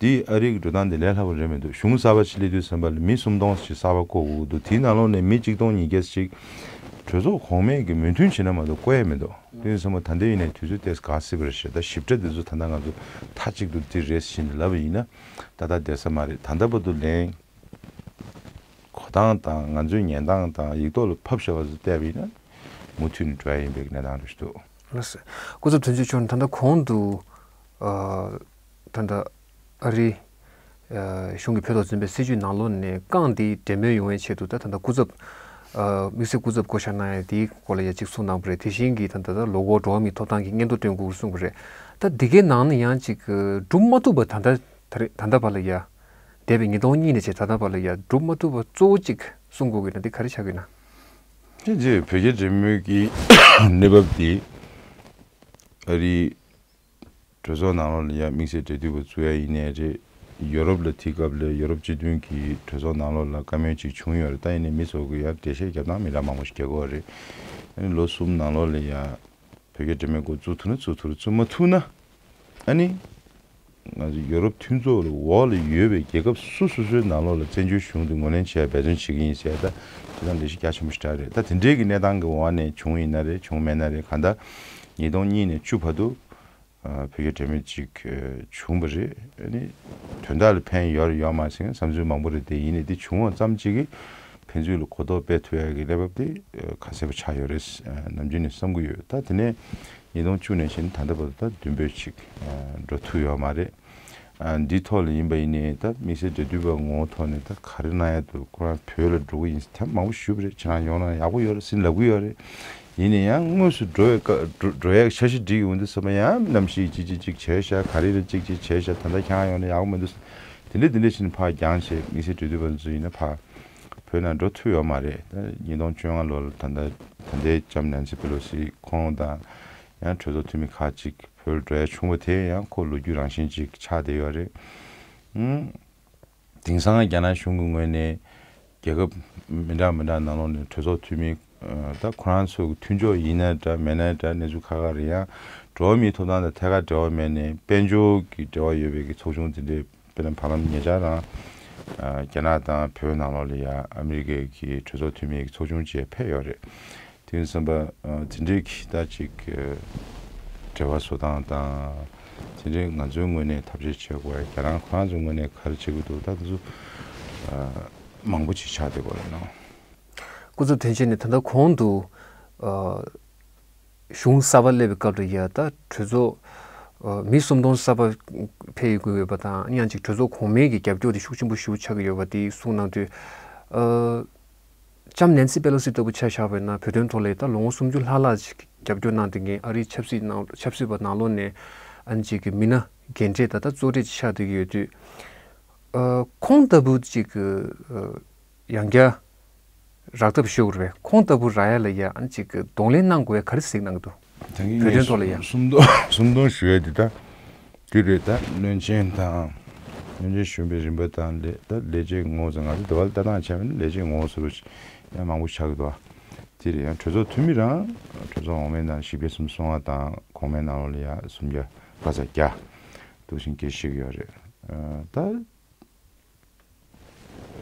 འདི་ཨ་རི་གི་འགྲོ་སྟངས་འདི་ལས་སླ་པོ་རེད་མི་འདུག་གཞུང་གསར་པ་ཞིག་སླེབས་དུས་ཙམ་པ་ལ་མི་སུམ་སྟོང་ཞིག་གསར་པ་བསྐོ་དགོས་ཀྱི་འདུག་དེའི་ནང་ལོགས་ནས་མི་གཅིག་སྟོང་ཉིས་བརྒྱ་ཞིག་གྲོས་ཚོགས་གོང་མས་ཀྱི་མོས་མཐུན་བྱེད་ན་མ་གཏོགས་བསྐོ་ཡ་མི་འདུག་དེ་ཡིན་ཙམ་པ་ད་ལྟ་ཡིན་ནའི་དུས་ཚོད་ཏོག་ཙམ་འགོར་སྲིད་པ་རེད་ཤག་ད་ཞིབ་ཕྲ་འདི་ཚོ་ད་ལྟ་ང་ཚོ་མཐའ་གཅིག་ཏུ་འདི་རེད་ཟེར་ནས་ལབ་པ་ཡིན་ན་ཏག་ཏག་བསྡད་ས་མ་རེད། ད་ལྟ་བར་དུ་ལན་གོ་སྟངས་དང་ང་ཚོའི་ཉན་སྟངས་དང་ཡིག་ཐོག་ལ་ཕབ་བཞག་པ་ཚོ་བལྟས་པ་ཡིན་ན་མུ་མཐུད་ནས་འགྲོ་ཡ་ཡིན་པའི་གནས་སྟངས་རེད་འདུག་ལགས་སོ། སྐུ་ཚབ་དོན་གཅོད་མཆོག་ནས་ད་ལྟ་གོང་དུ་ཨ་ད་ལྟ་ཨ་རི་ཨ་གཞུང་གིས་བོད་ཐོག་འཛིན་པའི་སྲིད་བྱུས་ནང་ལོགས་ནས་རྐང་འདི་འབྲེལ་མོལ་ཡོང་བའི་ཆེད་དུ་ད་ད་ལྟ་སྐུ་ཚབ་ཨ་དམིགས་བསལ་སྐུ་ཚབ་བསྐོ་བཞག་གནང་ཡ་དེའི་སྐོར་ལ་ཡ་གཅིག་གསུངས་གནང་བ་རེད། དེ་བཞིན་གྱི་ད་ད་ལྟ་ལོ་འཁོར་འགྲོ་བ་མིའི་ཐོབ་ཐང་གི་སྙན་ཐོ་སྟོན་དགོས་གསུངས་པ་རེད། ད་འདི་གའི་ནང་ནས་ཡང་གཅིག་སྒྲུབ་མ་ཐུབ་པ་ད་ལྟ་ད་རེས་ད་ལྟ་བར་ལ་ཡ་འདས་པའི་ཉིས་སྟོང་གཉིས་ནས་བྱས་ད་ལྟ་བར་ལ་ཡ་སྒྲུབ་མ་ཐུབ་པ་གཙོ་བོ་གཅིག་གསུང་དགོས་ཀྱི་ན་འདི་ག་རེ་ཆགས་ཀྱི་ན། དེ་རྗེས་བོད་རྒྱ་འབྲེལ་མོལ་གྱི་གནས་བབ་འདི་ཨ་རིའི་གྲོས་ཚོགས་ནང་ལོགས་ལ་ཡ་དམིགས་བསལ་འབྲེལ་མཐུད་པ་བཙུགས་ཡ་ཡིན་ནའི་རེད། ཡོ་རོབ་ལ་དེ་སྐབས་ལ་ཡོ་རོབ་སྤྱི་མཐུན་གྱི་གྲོས་ཚོགས་ནང་ལོགས་ལ་བཀའ་མོལ་ཅིག་བྱུང་ཡོད་རེད། ད་ཡིན་ནའི་མི་ཚོ་གི་ཡ་འགྲེལ་བཤད་རྒྱབ་སྟངས་མི་འདྲ་མང་པོ་ཞིག་རྒྱག་གི་ཡོད་རེད། ཨ་ནི་ལོ་གསུམ་ནང་ལོགས་ལ་ཡ་བོད་རྒྱ་འབྲེལ་མོལ་འགོ་བཙུགས་ཐུབ་ན་བཙུགས་ཐུབ་རེད། བཙུགས་མ་ཐུབ་ན་ཨ་ནི་ང་ཚོ་ཡོ་རོབ་མཐུན་ཚོགས་ལ་འོག་ལ་ཡོད་པའི་རྒྱལ་ཁབ་སོ་སོ་སོའི་ནང་ལོགས་ལ་བཙན་བྱོལ་གཞུང་དེ་ངོས་ལེན་བྱེད་ཡ་འབད་བརྩོན་བྱེད་ཀྱི་ཡིན་ཟེར་ཡ། ད་དེ་ད་ལས་གཞི་རྒྱ་ཆེན་པོ་ཞིག་རེད། ད་དེ་འདྲའི་གི་གནས་སྟངས་ཀྱི་འོག་ནས་བྱུང་ཡིན་ན་རེད། བྱུང་མེད་ན་རེད། གང་ལྟར་ཉིས་སྟོང་གཉིས་ནས་བཅུ་བར་དུ་ཨ་བོད་རྒྱ་འབྲེལ་མོལ་ཅིག་ཨ་བྱུང་བ་རེད། ཨ་ནི་དོན་དག་ལ་ཕན་ཡོད་རེད་ཡོད་མ་རེད་ཟེར་མཁན་བསམ་ཚུལ་མང་པོ་རེད། དེ་ཡིན་ནའི་དེ་བྱུང་བ་ཙམ་གཅིག་གིས་ཕན་ཚུན་ལ་གོ་རྟོགས་སྤེལ་ཐུབ་ཡ་གི་གནས་བབ་དེ་ཨ་གལ་ཆེན་པོ་ཆགས་ཡོད་རེད་ཨ་ནམ་རྒྱུན་ནས་བསམ་གྱི་ཡོད། ད་དེ་ནས་ཉིས་སྟོང་བཅུ་ནས་བྱས་ནས་ད་ལྟ་བར་དུ་ད་མདུན་སྤོས་ཅིག་ཨ་འགྲོ་ཐུབ་ཡོད་མ་རེད། ཨ་འདི་ཐོག་ལ་ཡིན་པ་ཡིན་ནའི་ད་དམིགས་བསལ་འབྲེལ་མཐུད་པ་ངོ་བོ་ཐོག་ནས་ད་ག་རེ་གནང་ཡ་འདུག་ཁོ་རང་བོད་ལ་འགྲོ་གི་ཡིན་ཟེར་དེབ་མང་པོ་ཞུས་པ་རེད། ཁྱེད་རང་ཡོང་ན་ཡག་པོ་ཡོད་རེད་ཟེར་ལབ་གི་ཡོད་རེད། ཡིན་ན་ཡང་དངོས་སུ་འགྲོ་བའི་སྐབས་འགྲོ་འགྲོ་ཡག་འཆར་གཞི་སྒྲིག་ཡོང་དུས་ཙམ་པ་ཡང་གནམ་གཤིས་ཅིག་ཅིག་ཅིག་བྱས་ཤག་ག་རེ་རེད་ཅིག་ཅིག་བྱས་ཤག་ད་ལྟ་ཁྱེད་རང་ཡོང་ན་ཡག་པོ་མི་འདུག་ཟེར་དེ་འདྲ་དེ་འདྲ་བྱས་ནས་ཕར་འགྱངས་བྱས་དམིགས་བསལ་འབྲེལ་མཐུད་པ་ཚོ་ཡིན་ན་ཕར་བོད་ནང་འགྲོ་ཐུབ་ཡོད་མ་རེད། ད་ཉིས་སྟོང་བཅོ་ལྔ་ལོ་ལ་ད་ལྟ་ད་ལྟའི་ལྕམ་ནན་སི་པེ་ལོ་སི་ཁོང་དང་ཡང་གྲོས་ཚོགས་འཐུས་མི་ཁག་ཅིག་བོད་ལ་འགྲོ་ཡ་བྱུང་བ་དེ་ཡང་ཁོ་ལོ་རྒྱུས་རང་བཞིན་ཅིག་ཆགས་བསྡད་ཡོད་རེད། ཨང་། དེང་སང་རྒྱ་ནག་གཞུང་གི་ངོས་ནས་རྒྱལ་ཁབ་མི་འདྲ་མི་འདྲ་ནང་ལོགས་ནས་གྲོས་ཚོགས་འཐུས་མི་ཨ་ད་ཁོ་རང་ཚོ་གི་མཐུན་ཕྱོགས་ཡིན་ན་འདྲ་མེད་ན་འདྲ་གནས་ཚུལ་ཁག་ཁག་རེད། ཡང་འགྲོ་བ་མིའི་ཐོབ་ཐང་དང་ཐད་ཀར་འབྲེལ་བ་མེད་ནས་དཔལ་འབྱོར་གྱི་འབྲེལ་བ་ཡོད་པའི་གི་ཚོགས་ཆུང་དེ་འདྲས་དཔེར་ན་བར་ལམ་ཉེ་ཆར་རང་ཨ་རྒྱ་ནག་དང་བོད་ནང་ལོགས་ལ་ཡ་ཨ་མི་རི་ཀའི་གི་གྲོས་ཚོགས་འཐུས་མི་གི་ཚོགས་ཆུང་བཅས་ཕེབས་ཡོད་རེད། དེ་ཡིན་ཙམ་པ་ཨ་དེ་འདྲའི་གི་ད་ཅིག་ཨ་འབྲེལ་བ་བཟོ་སྟངས་དང་དེ་འདྲའི་ང་ཚོའི་ངོས་ནས་ཐབས་ཤེས་བྱེད་དགོས། རྒྱ་ནག་ཁོ་རང་ཚོའི་ངོས་ནས་ག་རེ་བྱེད་དགོས་འདུག་ད་དེ་ཚོ་ཨ་མང་པོ་ཅིག་ཆགས་བསྡད་ཡོད་རེད་ནོ། སྐུ་ཚབ་དོན་གཅོད་ནས་ད་ལྟ་གོང་དུ་ཨ་གཞུང་གསར་པ་སླེབས་པའི་སྐབས་ལ་ཡ་ད་གྲོས་ཚོགས་ཨ་མི་སུམ་སྟོང་གསར་པ་ཕེབས་དགོས་ཡོད་པ་དང་ཡང་ཅིག་གྲོས་ཚོགས་གོང་མའི་གི་རྒྱབ་སྐྱོར་དེ་ཤུགས་ཆེན་པོ་ཞེ་པོ་ཆགས་ཀྱི་ཡོད་པ་དེ་གསུངས་གནང་དུས་ཨ་ལྕམ་ནན་སི་པེ་ལོ་སི་ལྟ་བུ་ཆ་བཞག་པ་ཡིན་ན་བོད་དོན་ཐོག་ལ་ད་ལོ་ངོ་སུམ་ཅུ་ལྷག་ལྷག་ཅིག་རྒྱབ་སྐྱོར་གནང་བསྡད་མཁན་ཨ་རིའི་ཆབ་སྲིད་ནང་ཆབ་སྲིད་པ་ནང་ལོགས་ནས་ཨ་ནི་ཅིག་གི་མི་སྣ་རྒན་གྲས་ད་ལྟ་གཙོ་གྲས་ཅིག་ཆགས་བསྡད་ཀྱི་ཡོད་དུས་ཨ་ཁོང་ལྟ་བུ་ཅིག་གི་ཨ་ཡང་བསྐྱར་རག་ཐབས་ཤོད་དགོས་རེད་པས། ཁོང་ལྟ་བུ་རག་ཡ་ལ་ཡ་ཨ་ནི་ཅིག་གི་གདོང་ལེན་གནང་དགོས་ཡ་ག་རེ་གཟིགས་གནང་གི་འདུག་ད་གིན་བོད་དོན་ངས་ཐོག་ལ་ཡ། སུམ་སྟོང་སུམ་སྟོང་ཞུ་ཡ་འདི་ད། དེ་རེད། ད་བློན་ཆེན་དང་བློན་ཆེན་གཞོན་པའི་རིམ་པ་དང་ལས་ད་ལས་བྱེད་ངོ་བོ་ཟེར་ང་ཚོ་འདི་བར་ལྟ་སྟངས་བྱས་པ་ནི་ལས་བྱེད་ངོ་བོ་ཟེར་བ་ཞིག་ཡང་མང་པོ་ཆགས་ཀྱི་འདུག་དེ་རེད། ཡང་གྲོས་ཚོགས་འཐུས་མི་རང་གྲོས་ཚོགས་འོག་མའི་ནང་བཞི་བརྒྱ་སུམ་ཅུ་སོ་ལྔ་དང་གོང་མའི་ནང་ལོགས་ལ་ཡང་སུམ་བརྒྱ་ལྔ་ཚེག་བརྒྱ་འདུག་བཞིན་སྐད་བཤད་ཀྱི་ཡོད་རེད། ད་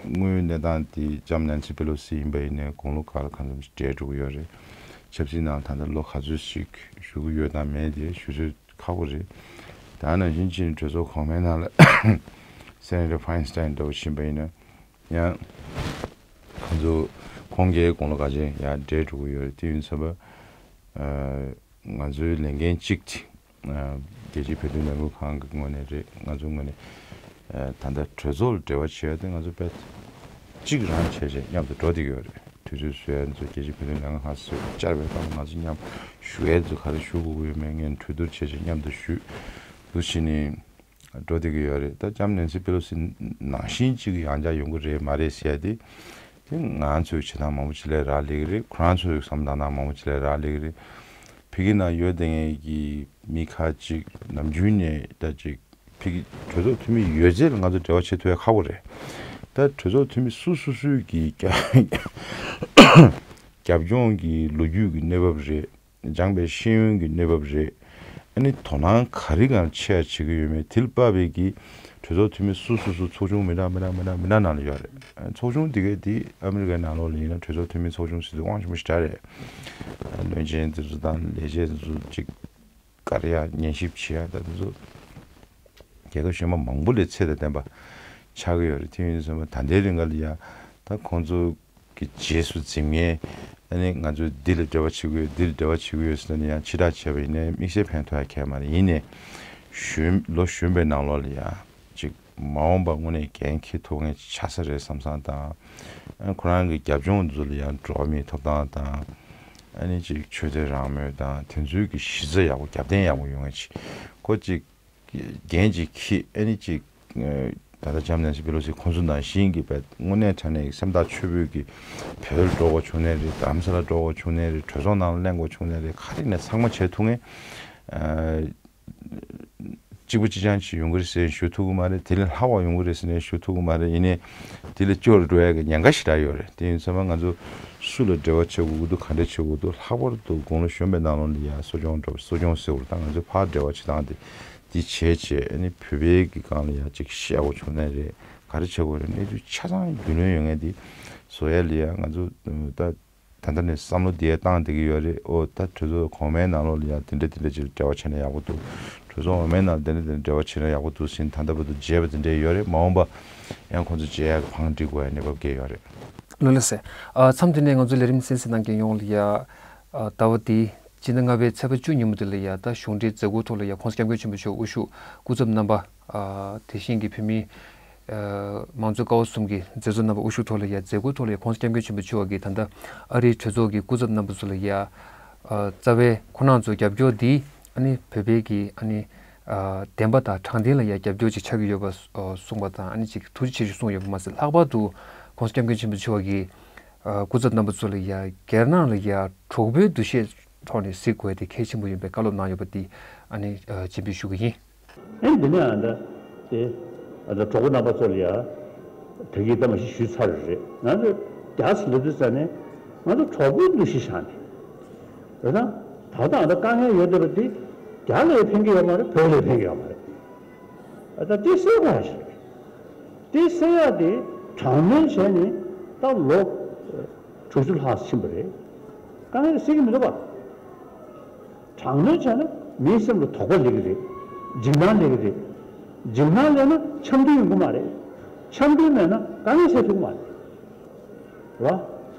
དངོས་ཡོད་གནས་སྟངས་དེ་ལྕམ་ནན་སི་པེ་ལོ་སི་ཡིན་པ་ཡིན་ནའི་དགུང་ལོ་ག་ལ་གང་འཚམ་ཞིག་བགྲེས་འགྲོ་གི་ཡོད་རེད། ཆབ་སྲིད་ནང་ད་ལྟ་ལོ་ག་ཚོད་ཞིག་བཞུགས་ཀྱི་ཡོད་དང་མེད་དེ་ཞུ་ཚོད་ཁག་པོ་རེད། ད་ནང་བཞིན་ཕྱིན་གྲོས་ཚོགས་གོང་མའི་ནང་ལ་སེ་ནེ་ཊར་ཕ་ཡིན་སི་ཊེན་འདྲ་བོ་ཕྱིན་པ་ཡིན་ན་ཡང་ཁོང་ཚོ་ཁོང་གིས་དགུང་ལོ་ག་ཚོད་ཡང་བགྲེས་འགྲོ་གི་ཡོད་རེད། དེ་ཡིན་ཙམ་པ་ང་ཚོའི་ལས་འགན་གཅིག་དེ་རྒྱལ་སྤྱིའི་བོད་དོན་ལས་འགུལ་ཁང་གི་ངོས་ནས་རེད། ང་ཚོའི་ངོས་ནས་ད་ལྟ་གྲོས་ཚོགས་ལ་འབྲེལ་བ་བྱེད་ཡ་དེ་ང་ཚོ་དཔེ་གཅིག་རང་བྱས་བྱས་མཉམ་དུ་འགྲོ་བསྡད་ཀྱི་ཡོད་རེད། དུས་ཚོད་བཟོ་ཡ་ཚོ་རྒྱལ་སྤྱིའི་བོད་དོན་ལས་འགུལ་ཁང་ཚོས་བཅར་བའི་སྐབས་ང་ཚོ་མཉམ་ཞུ་ཡ་ཚོ་ག་རེ་ཞུ་དགོས་ཀྱི་ཡོད་མེད་ངས་གྲོས་བསྡུར་བྱས་བྱས་མཉམ་དུ་ཞུས་འདུག་བྱས་ནས་འགྲོ་བསྡད་ཀྱི་ཡོད་རེད། ད་ལྕམ་ནན་སི་པེ་ལོ་སི་ནང་བཞིན་གཅིག་ཡང་བསྐྱར་ཡོང་གི་རེད་མ་རེད་ཟེར་ཡ་དེ་དེ་ང་ཚོས་བྱེད་སྟངས་མང་པོ་ཅིག་ལ་རག་ལས་ཀྱི་རེད། ཁོ་རང་ཚོས་བསམ་བློ་བཏང་སྟངས་མང་པོ་ཅིག་ལ་རག་ལས་ཀྱི་རེད། ཕ་གི་ནང་ཡོད་བསྡད་མཁན་གྱི་མི་ཁག་ཅིག་ནམ་རྒྱུན་ནས་ད་ཅིག་ཕ་གི་གྲོས་ཚོགས་འཐུས་མི་ཡོད་ཚད་ལ་ང་ཚོ་འབྲེལ་བ་བྱེད་ཐུབ་ཡ་ཁག་པོ་རེད། ད་གྲོས་ཚོགས་འཐུས་མི་སུ་སུ་སུས་ཀྱིས་རྒྱ་ རྒྱབ་ལྗོངས་ཀྱི་ལོ་རྒྱུས་ཀྱི་གནས་བབ་རེད། སྦྱངས་པའི་ཤེས་ཡོན་གྱི་གནས་བབ་རེད། ཨ་ནི་དོ་སྣང་ག་རེ་གང་ཆེ་ཡ་བྱེད་ཀྱི་ཡོད་མེད་དེ་ལ་དཔག་པའི་གི་གྲོས་ཚོགས་འཐུས་མི་སུ་སུ་སུ་ཚོགས་ཆུང་མི་འདྲ་མི་འདྲ་མི་འདྲ་མི་འདྲ་ནང་ལ་ཡོད་རེད། ཚོགས་ཆུང་དེ་གའི་དེ་ཨ་མི་རི་ཀའི་ནང་ལོགས་ལ་ཡིན་ན་གྲོས་ཚོགས་འཐུས་མི་ཚོགས་ཆུང་ཟེར་དུས་དབང་ཆེན་པོ་ཞེ་དྲག་རེད། བློན་ཆེན་དེ་ཚོ་དང་ལས་བྱེད་དེ་ཚོ་ཅིག་ག་རེ་ཡ་ཉན་ཞིབ་བྱེད་ཡ་ད་དེ་ཚོ་རྒྱལ་ཁབ་གཞན་པ་མང་པོ་ལས་ཚད་དང་ལྡན་པ་ཆགས་ཀྱི་ཡོད་རེད། དེ་ཡིན་ཙང་ད་ལྟའི་རིང་ག་ལ་ཡ་ད་ཁོང་ཚོ་གི་རྗེས་སུ་འཛིན་མཁན། ཨ་ནི་ང་ཚོས་འདི་ལ་འབྲེལ་བ་བྱེད་ཀྱི་ཡོད། འདི་ལ་འབྲེལ་བ་བྱེད་ཀྱི་ཡོད་ཟེར་ནས་ཡང་ཕྱི་བསྒྲགས་བྱས་པ་ཡིན་ནའི་དམིགས་བསལ་ཕན་ཐོགས་ཡ་གང་ཡང་མ་རེད། ཡིན་ནའི་གཞོན་ལོ་གཞོན་པའི་ནང་ལོགས་ལ་ཡ་ཅིག་མ་འོངས་པ་དངོས་གནས་འགན་འཁྱེར་ཐུབ་མཁན་ཅིག་ཆགས་ས་རེད་བསམ་བསམ་དང་། ཨ་ཁོ་རང་གི་རྒྱབ་ལྗོངས་ཚོ་ལ་ཡང་འགྲོ་བ་མིའི་ཐོབ་ཐང་དང་། ཨ་ནི་ཅིག་ཆོས་དད་རང་མོས་དང་དེ་ཚོའི་གི་གཞི་རྩ་ཡག་པོ་རྒྱབ་རྟེན་ཡག་པོ་ཡོང་ཡ་ཅིག་ཁོ་ཅིག་འགན་ཅིག་འཁྱེར། ཨ་ནི་ཅིག་ད་ལྟ་ལྕམ་ནན་སི་པེ་ལོ་སི་ཁོང་ཚོ་ནང་བཞིན་གྱི་བས་དངོས་གནས་དྲང་གནས་སེམས་ཐག་ཆོད་པོས་ཀྱི་བོད་འགྲོ་དགོས་བྱུང་ནའི་རེད། རྡ་རམ་ས་ལ་འགྲོ་དགོས་བྱུང་ནའི་རེད། གྲོས་ཚོགས་ནང་ལ་གླེང་དགོས་བྱུང་ནའི་རེད། ག་རེ་ནས་ཚང་མ་བྱེད་ཐུབ་མཁན། གཅིག་པ་གཅིག་རྐྱང་ཅིག་ཡོང་གི་རེད་ཟེར་ཞུ་ཐུབ་ཀྱི་མ་རེད། དེ་ལས་ལྷག་པ་ཡོང་གི་རེད་ཟེར་ནས་ཞུ་ཐུབ་ཀྱི་མ་རེད། ཡིན་ནའི་དེ་ལས་སྐྱོ་རུ་འགྲོ་ཡ་གི་ཉེན་ཁ་ཞེ་དྲག་ཡོད་རེད། དེ་ཡིན་ཙང་མ་ང་ཚོ་སུ་ལ་འབྲེལ་བ་བྱེད་དགོས་ཀྱི་འདུག་ག་འདྲ་བྱེད་དགོས་འདུག་ལྷག་པར་དུ་དགུང་ལོ་གཞོན་པའི་ནང་ལོགས་ལ་ཡ་གསོ་སྐྱོང་འགྲོ་གསོ་སྐྱོང་ཟེར་བ་ད་ང་ཚོ་ཕར་འབྲེལ་བ་བྱེད་སྟངས་དེ་འདི་བྱས་བྱས། ཨ་ནི་བོད་པའི་གི་སྒང་ལ་ཡ་ཅིག་བཤད་དགོས་བྱུང་ནའི་རེད། ག་རེ་བྱེད་དགོས་རེད། གནས་ཚུལ་ཆ་ཚང་རྒྱུས་ལོན་ཡོད་མཁན་དེ་བཟོ་ཡ་ལ་ཡ་ང་ཚོ་ད། ད་ལྟ་ནས་བསམ་བློ་དེ་བཏང་བསྡད་ཀྱི་ཡོད་རེད། ཨོ་ད་གྲོས་ཚོགས་གོང་མའི་ནང་ལོགས་ལ་ཡང་དེ་འདྲ་དེ་འདྲ་ཅིག་འབྲེལ་བ་བྱས་ན་ཡག་པོ་འདུག་གྲོས་ཚོགས་འོག་མའི་ནང་དེ་འདྲ་དེ་འདྲ་འབྲེལ་བ་བྱས་ན་ཡག་པོ་འདུག་ཟེར་ད་ལྟ་བར་དུ་བརྗེས་པ་དེ་འདྲ་ཡོད་རེད། མ་འོངས་པ་ཡང་ཁོང་ཚོ་བརྗེ་ཡག་གི་བང་སྒྲིག་དགོས་ཡ་གནས་བབ་འགའ་ཡོད་རེད། ལགས་ལགས་སེ། ཨ་མཚམས་དེ་ནས་ང་ཚོ་ལས་རིམ་གསན་གཟིགས་གནང་མཁན་ཡོངས་ལ་ཡ། ཨ་ཟླ་བ་འདིའི་སྤྱི་ཟླ་ལྔ་པའི་ཚེས་པ་བཅུ་ཉིན་མོ་དེ་ལ་ཡ་ད་གཞུང་འབྲེལ་མཛད་སྒོའི་ཐོག་ལ་ཡ་༸གོང་ས་༸སྐྱབས་མགོན་ཆེན་པོ་མཆོག་དབུ་བཞུགས་སྐུ་ཚབ་རྣམ་པ། ཨ་དེ་བཞིན་གྱི་བོད་མིའི་ཨ་མང་གཙོའི་ཀ་བ་གསུམ་གྱི་མཛད་གཙོ་རྣམ་པ་དབུ་བཞུགས་ཐོག་ལ་ཡ་མཛད་སྒོའི་ཐོག་ལ་ཡ་༸གོང་ས་༸སྐྱབས་མགོན་ཆེན་པོ་མཆོག་གིས་ད་ལྟ་ཨ་རིའི་གྲོས་ཚོགས་ཀྱི་སྐུ་ཚབ་རྣམ་པ་ཚོ་ལ་ཡ་ཨ་རྩ་བའི་ཁོང་རྣམ་ཚོའི་རྒྱབ་སྐྱོར་འདི་ཨ་ནི་བོད་པའི་གི་ཨ་ནི་ཨ་བདེན་པ་དང་དྲང་བདེན་ལ་ཡ་རྒྱབ་སྐྱོར་ཅིག་ཆགས་ཀྱི་ཡོད་པ་གསུངས་པ་དང་ཨ་ནི་ཅིག་ཐུགས་རྗེ་ཆེ་ཞུ་གསུངས་ཡོད་པ་མ་ཟད། ལྷག་པར་དུ་༸གོང་ས་༸སྐྱབས་མགོན་ཆེན་པོ་མཆོག་གིས་ཨ་སྐུ་ཚབ་རྣམ་པ་ཚོ་ལ་ཡ་སྒེར་ནང་ལ་ཡ་གྲོགས་པོའི་འདུ་ཤེས་ཐོག་ནས་གཟིགས་དགོས་དེ་གལ་ཆེན་པོ་ཡིན་པའི་བཀའ་སློབ་གནང་ཡོད་པ་འདི་ཨ་ནི་ཨ་སྤྱན་འབུལ་ཞུ་གི་ཡིན། ཨེ་འདི་ནས་ཨ་ད་དེ་ཨ་ད་གྲོགས་པོ་རྣམ་པ་ཚོ་ལ་ཡ་ད་གིན་ད་མ་གཞི་ཞུས་ཚར་རེད། ང་ཚོ་རྒྱ་ཟེར་ལབ་དུས་ཙ་ནས་ང་ཚོ་གྲོགས་པོའི་འདུ་ཤེས་བཞག་ནས་རེད་ད། ད་ལྟ་ཨ་ད་དཀའ་ངལ་ཡོད་བསྡད་པ་འདི་རྒྱ་ལ་ཡ་ཕན་གྱི་ཡོད་མ་རེད། བོད་ལ་ཡ་ཕན་གྱི་ཡོད་མ་རེད། ཨ་ད་དེ་སེལ་དགོས་ཡ་ཞིག་རེད། དེ་སེལ་ཡ་དེ་དྲག་གནོན་བྱས་ནས་ད་ལོ་དྲུག་ཅུ་ལྷག་ཕྱིན་པ་རེད། དཀའ་ངལ་སེལ་གྱི་མི་འདུག་པ། དྲག་གནོན་བྱས་ན་མིའི་སེམས་ལ་དོགས་པ་སླེབས་ཀྱི་རེད། འཇིགས་སྣང་སླེབས་ཀྱི་རེད། འཇིགས་སྣང་སླེབས་ན་འཆམ་མཐུན་ཡོང་གི་མ་རེད། འཆམ་མཐུན་མེད་ན་དཀའ་ངལ་སེལ་ཐུབ་ཀྱི་མ་རེད། རེད་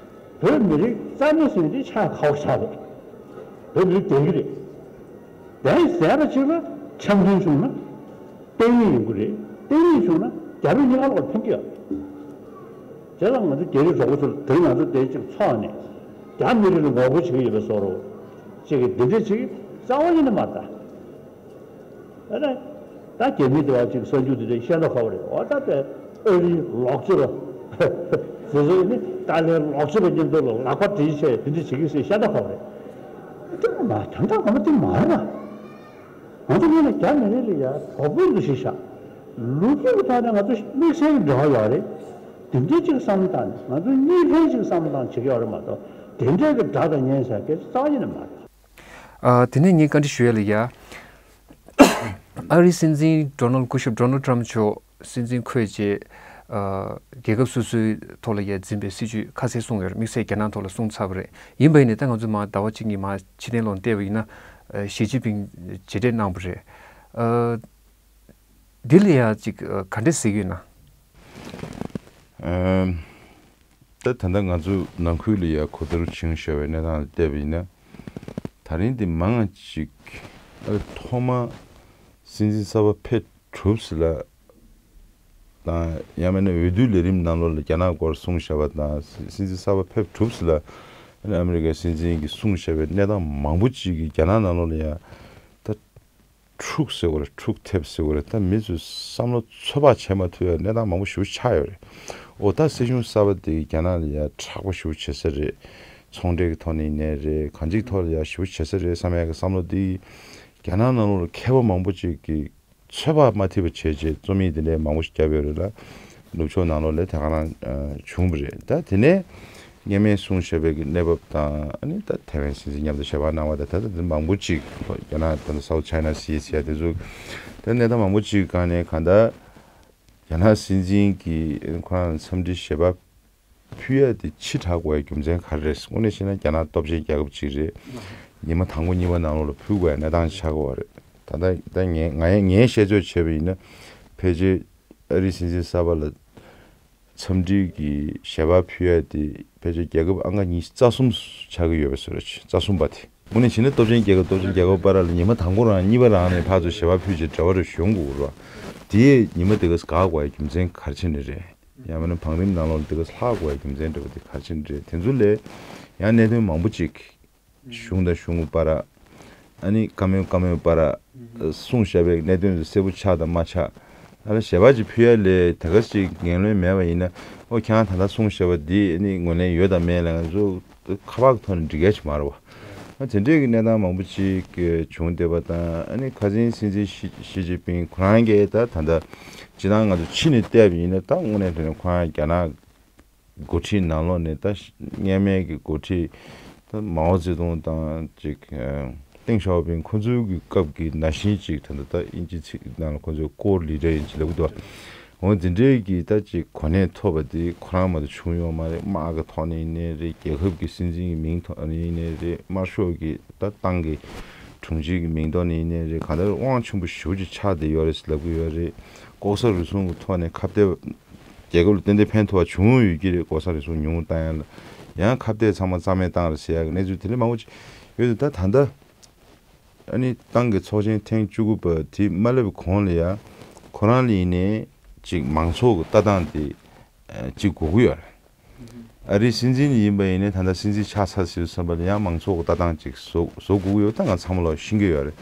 བ། བོད་མི་རིགས་རྩ་མེད་ཟེར་ནས་ཆགས་ཁག་པོ་ཆགས་རེད། བོད་མི་རིགས་བསྡད་ཀྱི་རེད། བསྡད་ཟེར་བ་གཅིག་ལ་འཆམ་མཐུན་བྱུང་ན་བརྟན་ལྷིང་ཡོང་གི་རེད། བརྟན་ལྷིང་བྱུང་ན་རྒྱ་བོད་གཉིས་ཀ་ལ་ཕན་གྱི་ཡོད། དེ་ལ་ང་ཚོ་རྒྱ་རིགས་གྲོགས་པོ་ཚོ་ལ་དེ་ང་ཚོ་དེ་གཅིག་ཚོགས་ནས་རྒྱ་མི་རིགས་ལ་ངོ་རྒོལ་བྱེད་ཀྱི་ཡོད་པའི་བཟོ་འདྲ་ཅིག་གི་འདི་འདྲས་ཅིག་རྩ་བ་ཉིད་ནས་མ་རེད་ད། ཨ་ད་ད་རྒྱ་མི་དེ་བ་ཅིག་གསར་འགྱུར་དེ་འདྲ་བཤད་མདོག་ཁ་པོ་རེད། འོ་ད་དེ་ཨ་རིའི་ལོག་སྤྱོད་པ་དེ་ཚོ་ནི་ཏཱ་ལའི་ལོག་སྤྱོད་པ་མཉམ་དུ་ལ་ལག་པ་སྦྲེལ་བྱས་དེ་འདྲ་བྱེད་ཀྱི་ཟེར་བཤད་མདོག་ཁ་པོ་རེད། དེ་མ་དོན་དག་ངོ་མ་དེ་མ་རེད་པ། ང་ཚོ་སྔོན་ལ་རྒྱ་མི་རིགས་ལ་ཡ་གྲོགས་པོའི་འདུ་ཤེས་བཞག་ལོ་རྒྱུས་ཀྱི་ཐོག་ནས་ང་ཚོ་དམིགས་བསལ་གྱི་འབྲེལ་བ་ཡོད་རེད། དེ་འདྲའི་ཅིག་བསམ་བློ་བཏང་ནས་ང་ཚོ་གཉིས་ཕན་ཅིག་བསམ་བློ་བཏང་བྱེད་ཀྱི་ཡོད་རེད་མ་གཏོགས་དེ་འདྲའི་གི་དགྲ་དང་གཉེན་ཟེར་སྐད་ཆ་རྩ་བ་ཉིད་ནས་མ་རེད། ཨ་དེ་ནས་ངས་བཀའ་འདྲི་ཞུ་ཡ་ལ་ཡ། ཨ་རིའི་སྲིད་འཛིན་ཌོ་ནལ་སྐུ་ཞབས་ཌོ་ནལ་ཊམ་མཆོག་སྲིད་འཛིན་འཁོད་རྗེས། ཨ་རྒྱལ་ཁབ་སོ་སོའི་ཐོག་ལ་ཡ་འཛིན་པའི་སྲིད་བྱུས་ཁ་གསལ་གསུངས་ཡོད་རེད། དམིགས་བསལ་རྒྱ་ནག་ཐོག་ལ་གསུངས་ཚར་བ་རེད། ཡིན་པ་ཡིན་ནའི་ད་ང་ཚོ་མ་ཟླ་བ་གཅིག་གཉིས་མ་ཕྱི་ནས་ལོག་བལྟས་པ་ཡིན་ན། ཨ་ཞི་ཅིན་ཕིང་མཇལ་འཕྲད་གནང་བ་རེད། ཨ་འདི་ལ་ཡ་ཅིག་ཨ་ག་འདྲས་གཟིགས་ཡོད་ན། ཨ་ད་ད་ལྟ་ང་ཚོ་ནང་ཁུལ་ལ་ཡ་གོ་བསྡུར་བྱུང་བཞག་པའི་གནས་སྟངས་ལ་བལྟས་པ་ཡིན་ན། ད་རིང་འདི་མང་ང་ཅིག་ཨ་ཐོག་མ་སྲིད་འཛིན་གསར་པ་ཕེབས་གྲུབ་ཟིན་ལ་དང་། ཡང་མིན་ན་འོས་བསྡུའི་ལས་རིམ་ནང་ལོགས་ལ་རྒྱ་ནག་སྐོར་གསུངས་བཞག་པ་དང་། སྲིད་འཛིན་གསར་པ་ཕེབས་གྲུབ་ཟིན་ལ་ཨ་མི་རི་ཀའི་སྲིད་འཛིན་གྱིས་གསུངས་བཞག་པའི་གནས་སྟངས་མང་པོ་ཅིག་གིས་རྒྱ་ནག་ནང་ལོགས་ལ་ཡང་ད་འཁྲུག་ཟེར་བ་རེད། འཁྲུག་ཐེབས་ཟེར་བ་རེད། ད་མི་ཚོས་བསམ་བློ་ཚོད་དཔག་བྱེད་མ་ཐུབ་པའི་གནས་སྟངས་མང་པོ་ཞེ་པོ་ཆགས་ཡོད་རེད། འོ་ད་སྲིད་གཞུང་གསར་པ་དེ་རྒྱ་ནག་ལ་ཡང་དྲག་པོ་ཞེ་པོ་བྱེད་ས་རེད། ཚོང་འབྲེལ་གྱི་ཐོག་ནས་ཡིན་ནའི་རེད། གང་ཅིའི་ཐོག་ལ་ཡང་ཞེ་པོ་བྱེད་ས་རེད་བསམ་ཡག་གི་བསམ་བློ་དེ་རྒྱ་ནག་ནང་ལོགས་ལ་མཁས་པ་མང་པོ་ཅིག་གིས་ཚོད་དཔག་མ་ཐེབས་པ་བྱས་རྗེས་རྩོམ་ཡིག་དེ་འདྲའི་མང་པོ་ཞིག་བརྒྱབ་ཡོད་རེད་ལ། ནུབ་ཕྱོགས་ནང་ལོགས་ལ་དེ་ག་རང་ཨ་བྱུང་བ་རེད། ད་དེ་ནས་ སྔོན་མའི་གསུངས་བཞག་པའི་གི་གནས་བབ་དང་། ཨ་ནི་ད་ཐའེ་ཝན་སྲིད་འཛིན་མཉམ་དུ་ཞལ་པར་གནང་བ་དང་། ད་ལྟ་འདི་མང་པོ་ཅིག་རྒྱ་ནག་ད་ལྟ་South China Sea་ཟེར་ཡ་དེ་ཚོ། ད་གནས་སྟངས་མང་པོ་ཅིག་སྒང་ནས་གང་ལྟར་རྒྱ་ནག་སྲིད་འཛིན་གྱིས་ཁོ་རང་ལ་འཚམས་འདྲི་ཞལ་པར་ཕུལ་ཡ་དེ་ཕྱི་དྲགས་དགོས་ཡ་རྒྱུ་མཚན་ག་རེ་རེད། དངོས་གནས་བཤད་ན་རྒྱ་ནག་སྟོབས་ཆེན་རྒྱལ་ཁབ་ཅིག་རེད། ཉི་མ་དང་པོ་གཉིས་པ་ནང་ལོགས་ལ་ཕུལ་དགོས་ཡ་གནས་སྟངས་ཆགས་ཀྱི་ཡོད་རེད། ད་ལྟ་ད་ངས་ང་ཡང་ངས་བཤད་ཚོད་བྱས་པ་ཡིན་ན། ཕལ་ཆེར་ཨ་རིའི་སྲིད་འཛིན་གསར་པ་ལ་འཚམས་འདྲི་གི་ཞལ་པར་ཕུལ་ཡ་དེ་ཕལ་ཆེར་རྒྱལ་ཁབ་ཨང་ཀ་ཉི་ཤུ་རྩ་གསུམ་ཆགས་ཀྱི་ཡོད་པའི་བཟོ་འདྲ་ཅིག་རྩ་གསུམ་པ་དེ། དངོས་གནས་བྱས་ན་སྟོབས་ཆེན་རྒྱལ་ཁབ་སྟོབས་ཆེན་རྒྱལ་ཁབ་བར་ལ་ཉི་མ་དང་པོ་རང་གཉིས་པ་རང་ནས་ཕར་ཚུར་ཞལ་པར་ཕུལ་བྱས་འབྲེལ་བ་རེ་ཞུ་དགོས་རེད་བ། དེའི་ཉི་མ་དེ་ག་ཚོད་འགག་དགོས་ཡ་རྒྱུ་མཚན་ག་རེ་བྱས་ནས་རེད། ཡང་མིན་ན་བང་རིམ་ནང་ལོགས་ལ་དེ་ག་ཚོད་ལྷག་དགོས་ཡ་རྒྱུ་མཚན་འདྲ་བ་དེ་ག་རེ་བྱས་ནས་རེད། དེ་ཚོ་ལས་ཡང་གནད་དོན་མང་པོ་ཅིག་གཞུང་དང་གཞུང་བར། ཨ་ནི་བཀའ་མོལ་བཀའ་མོལ་བར་གསུངས་བཞག་པའི་གནད་དོན་དེ་གསལ་པོ་ཆགས་དང་མ་ཆགས། ཨ་ལ་ཞལ་པར་ཅིག་ཕུལ་ཡ་ལས་དེ་ག་ཅིག་ངན་བློན་མེད་པ་ཡིན་ན། ཨོ་ཁྱེད་རང་ད་ལྟ་གསུངས་བཞག་པ་འདི་ཨ་ནི་ངོས་ལེན་ཡོད་དང་མེད་ལ་ང་ཚོ་ཁ་པར་གྱི་ཐོག་ནས་འགྲིག་ཡ་ཅིག་མ་རེད་བ། ཨ་དེ་འདྲའི་གི་གནས་སྟངས་མང་པོ་ཅིག་བྱུང་བསྡད་པ་དང་། ཨ་ནི་ཁ་སང་སྲིད་འཛིན་ཞི་ཞི་ཅིན་ཕིང་ཁོ་རང་གིས་ད་ད་ལྟ་སྤྱིར་བཏང་ང་ཚོ་ཕྱི་ནས་བལྟས་པ་ཡིན་ན། ད་དངོས་གནས་དྲང་གནས་ཁོ་རང་རྒྱ་ནག་འགོ་ཁྲིད་ནང་ལོགས་ནས་ད་སྔོན་མའི་གི་འགོ་ཁྲིད་ད་མའོ་ཙེ་ཏུང་དང་ཅིག་ཏེང་ཞའོ་ཕིང་ཁོ་ཚོའི་གི་སྐབས་ཀྱི་ནང་བཞིན་ཅིག་ད་ལྟ་ད་དབྱིན་ཇི་ཚིག་ནང་ལ་ཁོ་ཚོས་core leader་ཡིན་ཅིག་ལབ་ཀྱི་འདུག་འོ་འདི་འདྲའི་གི་ད་ཅིག་གོ་གནས་ཐོབ་པ་དེ་ཁོ་རང་མ་གཏོགས་བྱུང་ཡོད་མ་རེད། དམག་གི་ཐོག་ནས་ཡིན་ནའི་རེད། རྒྱལ་ཁབ་ཀྱི་སྲིད་འཛིན་གྱི་མིང་ཐོག་ནས་ཡིན་ནའི་རེད། དམར་ཤོག་གི་ད་ཏང་གི་དྲུང་ཆེ་གི་མིང་ཐོག་ནས་ཡིན་ནའི་རེད། གང་ལྟར་དབང་ཆེན་པོ་ཞེ་པོ་ཅིག་ཆགས་བསྡད་ཡོད་རེད་ཟེར་ལབ་ཀྱི་ཡོད་རེད། ལྐོག་ཟ་རུལ་སུངས་ཀྱི་ཐོག་ནས་ཁ་གཏད། རྒྱལ་ཁབ་ལ་ཏན་ཏན་ཕན་ཐོགས་པ་བྱུང་ཡོད་ཀྱི་རེད། ལྐོག་ཟ་རུལ་སུངས་ཉུང་བཏང་ཡ་ལ། ཡང་ཁ་གཏད་ཚང་མ་རྩ་མེད་བཏང་རེད་ཟེར་ཡ་གི་གནས་ཚུལ་དེ་འདྲ་མང་པོ་ཅིག་ཡོད་དུས། ད་ད་ལྟ་ཨ་ནི་ཏང་གི་ཚོགས་ཆེན་ཐེངས་བཅུ་དགུ་པ་དེ་མ་སླེབས་གོང་ལ་ཡ་ཁོ་རང་ལ་ཡིན་ནའི་ཅིག་མང་ཚོགས་ཀྱི་ལྟ་སྟངས་དེ་ཨ་ཅིག་དགོས་ཀྱི་ཡོད་རེད། ཨ་རིའི་སྲིད་འཛིན་ཡིན་པ་ཡིན་ནའི་ད་ལྟ་སྲིད་འཛིན་ཆགས་ཚར་ཟིན་བསམ་པ་ལ་ཡང་མང་ཚོགས་ཀྱི་ལྟ་སྟངས་ཅིག་བཟོ་བཟོ་དགོས་ཀྱི་ཡོད། ད་ང་ཚང་མ་ལོག་ཤེས་ཀྱི་ཡོད་རེད།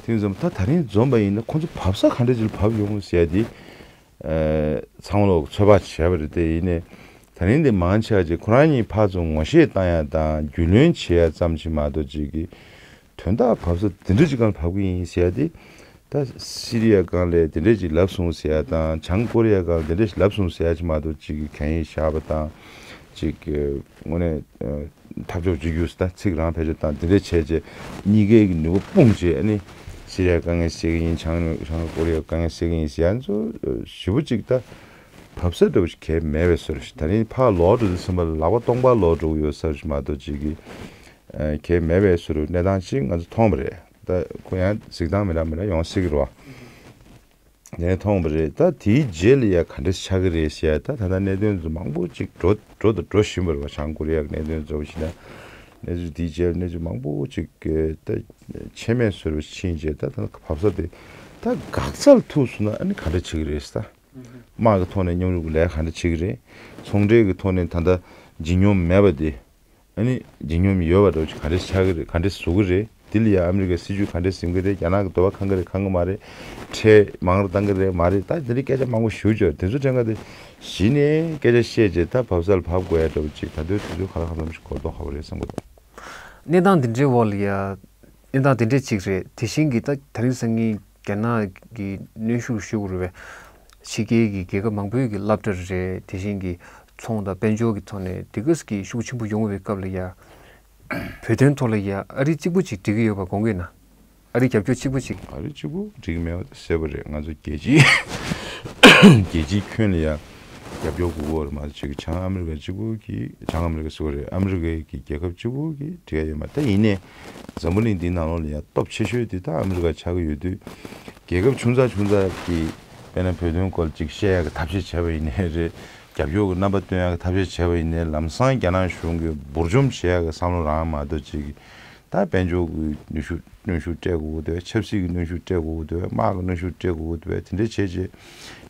དེ་ཙམ་ད་ད་རིང་འཛོམས་པ་ཡིན་ན་ཁོ་ཚོ་བབས་ས་ག་འདྲ་ཅིག་ལ་བབས་ཡོང་ཟེར་ཡ་དེ། ཨ་ཚང་མ་ལོག་ཚོད་དཔག་བྱས་པ་རེད། དེ་ཡིན་ནའི་ད་རིང་འདི་མང་ཆེ་བ་ཅིག་ཁོ་རང་གཉིས་ཕར་ཚུར་ངོ་ཤེས་བཏང་ཡ་དང་རྒྱུས་ལོན་བྱེད་ཡ་ཙམ་ཅིག་མ་གཏོགས་ཅིག་གི་དོན་དག་བབས་ས་དེ་འདྲ་ཅིག་སྒང་ལ་བབས་ཀྱི་ཡིན་ཟེར་ཡ་དེ། ད་སི་རི་ཡ་སྒང་ལ་དེ་འདྲ་ཅིག་ལབ་སོང་ཟེར་ཡ་དང་། བྱང་ཀོ་རི་ཡ་སྒང་ལ་དེ་འདྲ་ཞིག་ལབ་སོང་ཟེར་ཡ་ཅིག་མ་གཏོགས་ཅིག་གི་གན་ཡིག་བཞག་པ་དང་། ཅིག་དངོས་གནས་ཨ་འཐབ་ཕྱོགས་གཅིག་གྱུར་ཟེར། ད་ཚིག་རང་བེད་སྤྱོད་བཏང་། དེ་འདྲ་བྱས་རྗེས་གཉིས་ཀའི་གི་ནུས་པ་སྤུངས་རྗེས། ཨ་ནི་སི་རི་ཡ་དཀའ་ངལ་སེལ་གྱི་ཡིན། བྱང་བྱང་ཀོ་རི་ཡ་དཀའ་ངལ་སེལ་གྱི་ཡིན་ཟེར་ཡ་ཚོ་ཞེ་པོ་ཅིག་ད་བབས་ས་འདྲ་བོ་ཞིག་གང་ཡང་མེད་པའི་བཟོ་འདྲ་ཞིག་ད་རིང་ཕར་ལོག་འགྲོ་དུས་ཙམ་པ་ལ་ལག་པ་སྟོང་པ་ལོག་འགྲོ་གི་ཡོད་ས་ཞིག་མ་གཏོགས་ཅིག་གི་ཨ་གང་ཡང་མེད་པའི་བཟོ་འདྲ་གནས་སྟངས་ཅིག་ང་ཚོ་མཐོང་བ་རེད། ད་ཁོ་ཡང་གཟིགས་སྟངས་མི་འདྲ་མི་འདྲ་ཡོང་སྲིད་ཀྱི་རེད་བ། ངས་མཐོང་བ་རེད། ད་དེའི་རྗེས་ལ་ཡ་ག་འདྲ་ཆགས་ཀྱི་རེད་ཟེར་ཡ། ད་ད་ལྟ་གནད་དོན་ཚོ་མང་པོ་ཅིག་འགྲོ་འགྲོ་དང་འགྲོ་བཞིན་པ་རེད་བ། བྱང་ཀོ་རི་ཡ་གི་གནད་དོན་ཚོ་བྱས་ན། གནས་ཚུལ་དེའི་རྗེས་ལ་གནས་ཚུལ་མང་པོ་ཅིག་གི་ད་ཆད་མེད་བཟོ་འདྲ་ཕྱིན་རྗེས། ད་ད་བབས་ས་དེ་ད་འགག་རྩ་ལ་ཐུག་སོང་ན་ཨ་ནི་ག་འདྲ་བྱེད་ཀྱི་རེད་ཟེར། ད་དམག་གི་ཐོག་ནས་མཉམ་རུབ་ཀྱི་ལས་ག་འདྲ་བྱེད་ཀྱི་རེད། ཚོང་འབྲེལ་གྱི་ཐོག་ནས་ད་ལྟ་ལྗིད་སྙོམས་མེད་པ་དེ། ཨ་ནི་ལྗིད་སྙོམས་ཡོད་པ་འདྲ་བོ་ཅིག་ག་འདྲས་ཆགས་ཀྱི་རེད། ག་འདྲས་བཟོ་གི་རེད། དེ་ལ་ཡང་ཨ་མི་རི་ཀའི་སྲིད་ཇུས་ག་འདྲས་ཟིན་གྱི་རེད། རྒྱ་ནག་གི་འདོད་པ་ཁེངས་ཀྱི་རེད། ཁེངས་ཀྱི་མ་རེད། ཁྲལ་མང་རུ་བཏང་གི་རེད་མ་རེད། ད་དེ་འདྲའི་སྐད་ཆ་མང་པོ་ཞེ་པོ་ཅིག་ཡོད། དེ་ཚོ་དྲན་ག་དེ་གཞི་ནས་སྐད་ཆ་བཤད་རྗེས་ད་བབས་ས་ལ་བབས་དགོས་ཡ་འདྲ་བོ་ཅིག་ད་ལྟའི་དུས་ཚོད་ག་ལ་གང་འཚམ་ཞིག་འགོར་མདོག་ཁ་པོ་རེད་བསམ་གྱི་འདུག་གནས་སྟངས་འདི་འདྲའི་འོག་ལ་ཡ། གནས་སྟངས་དེ་འདྲས་ཅིག་རེད། དེ་བཞིན་གྱི་ད་ད་རིང་སང་ཉིན་རྒྱ་ནག་གི་གནོན་ཤུགས་ཞུ་དགོས་རེད་པས། ཕྱི་རྒྱལ་གྱི་རྒྱལ་ཁབ་མང་པོའི་གི་སློབ་གྲྭ་རེད། དེ་བཞིན་གྱི་ཚོང་དང་དཔལ་འབྱོར་གྱི་ཐོག་ནས་དེ་ག་ཙམ་གྱི་ཤུགས་ཆེན་པོ་ཡོང་བའི་སྐབས་ལ་ཡ། བོད་དོན་ཐོག་ལ་ཡ་ཨ་རི་གཅིག་པུ་ཅིག་འགྲིག་གི་ཡོད་པ་དགོངས་ཀྱི་ན། ཨ་རི་རྒྱབ་སྐྱོར་གཅིག་པུ་ཅིག་ཨ་རི་གཅིག་པུ་འགྲིག་གི་མེད་པ་གསལ་པོ་རེད། ང་ཚོ་རྒྱལ་སྤྱིའི་རྒྱལ་སྤྱིའི་ཁྱོན་ལ་ཡ་རྒྱབ་སྐྱོར་དགོས་ཀྱི་ཡོད་རེད་མ་གཏོགས་ཅིག་བྱང་ཨ་མི་རི་ཀ་གཅིག་པུ་གིས། བྱང་ཨ་མི་རི་ཀ་ཟེར་བ་རེད། ཨ་མི་རི་ཀའི་གི་རྒྱལ་ཁབ་གཅིག་པུ་གིས་འགྲིག་ཡ་ཡོད་མ་རེད། ད་ཡིན་ནའི་འཛམ་བུ་གླིང་འདིའི་ནང་ལོགས་ལ་ཡ་སྟོབས་ཆེ་ཤོས་དེ་ད་ཨ་མི་རི་ཀ་ཆགས་ཀྱི་ཡོད་དུས། རྒྱལ་ཁབ་ཆུང་ཙག་ཆུང་ཙག་གིས་དཔེར་ན་བོད་དོན་སྐོར་ཅིག་བཤད་ཡ་གི་ཐབས་ཤེས་བྱས་པ་ཡིན་ནའི་རེད། རྒྱབ་སྐྱོར་གྱི་རྣམ་པ་སྟོན་ཡ་གི་ཐབས་ཤེས་བྱས་པ་ཡིན་ནའི། ལམ་སང་རྒྱ་ནག་གཞུང་གིས་འབུར་འཇོམས་བྱེད་ཡ་གི་བསམ་བློ་རང་མ་གཏོགས་ཅིག་ད་དཔལ་འབྱོར་གྱི་གནོན་ཤུགས་གནོན་ཤུགས་སྤྲད་དགོས་ཀྱི་འདུག་པས། ཆབ་སྲིད་ཀྱི་གནོན་ཤུགས་སྤྲད་དགོས་ཀྱི་འདུག་པས། དམག་གི་གནོན་ཤུགས་སྤྲད་དགོས་ཀྱི་འདུག་པས། དེ་འདྲ་བྱས་རྗེས་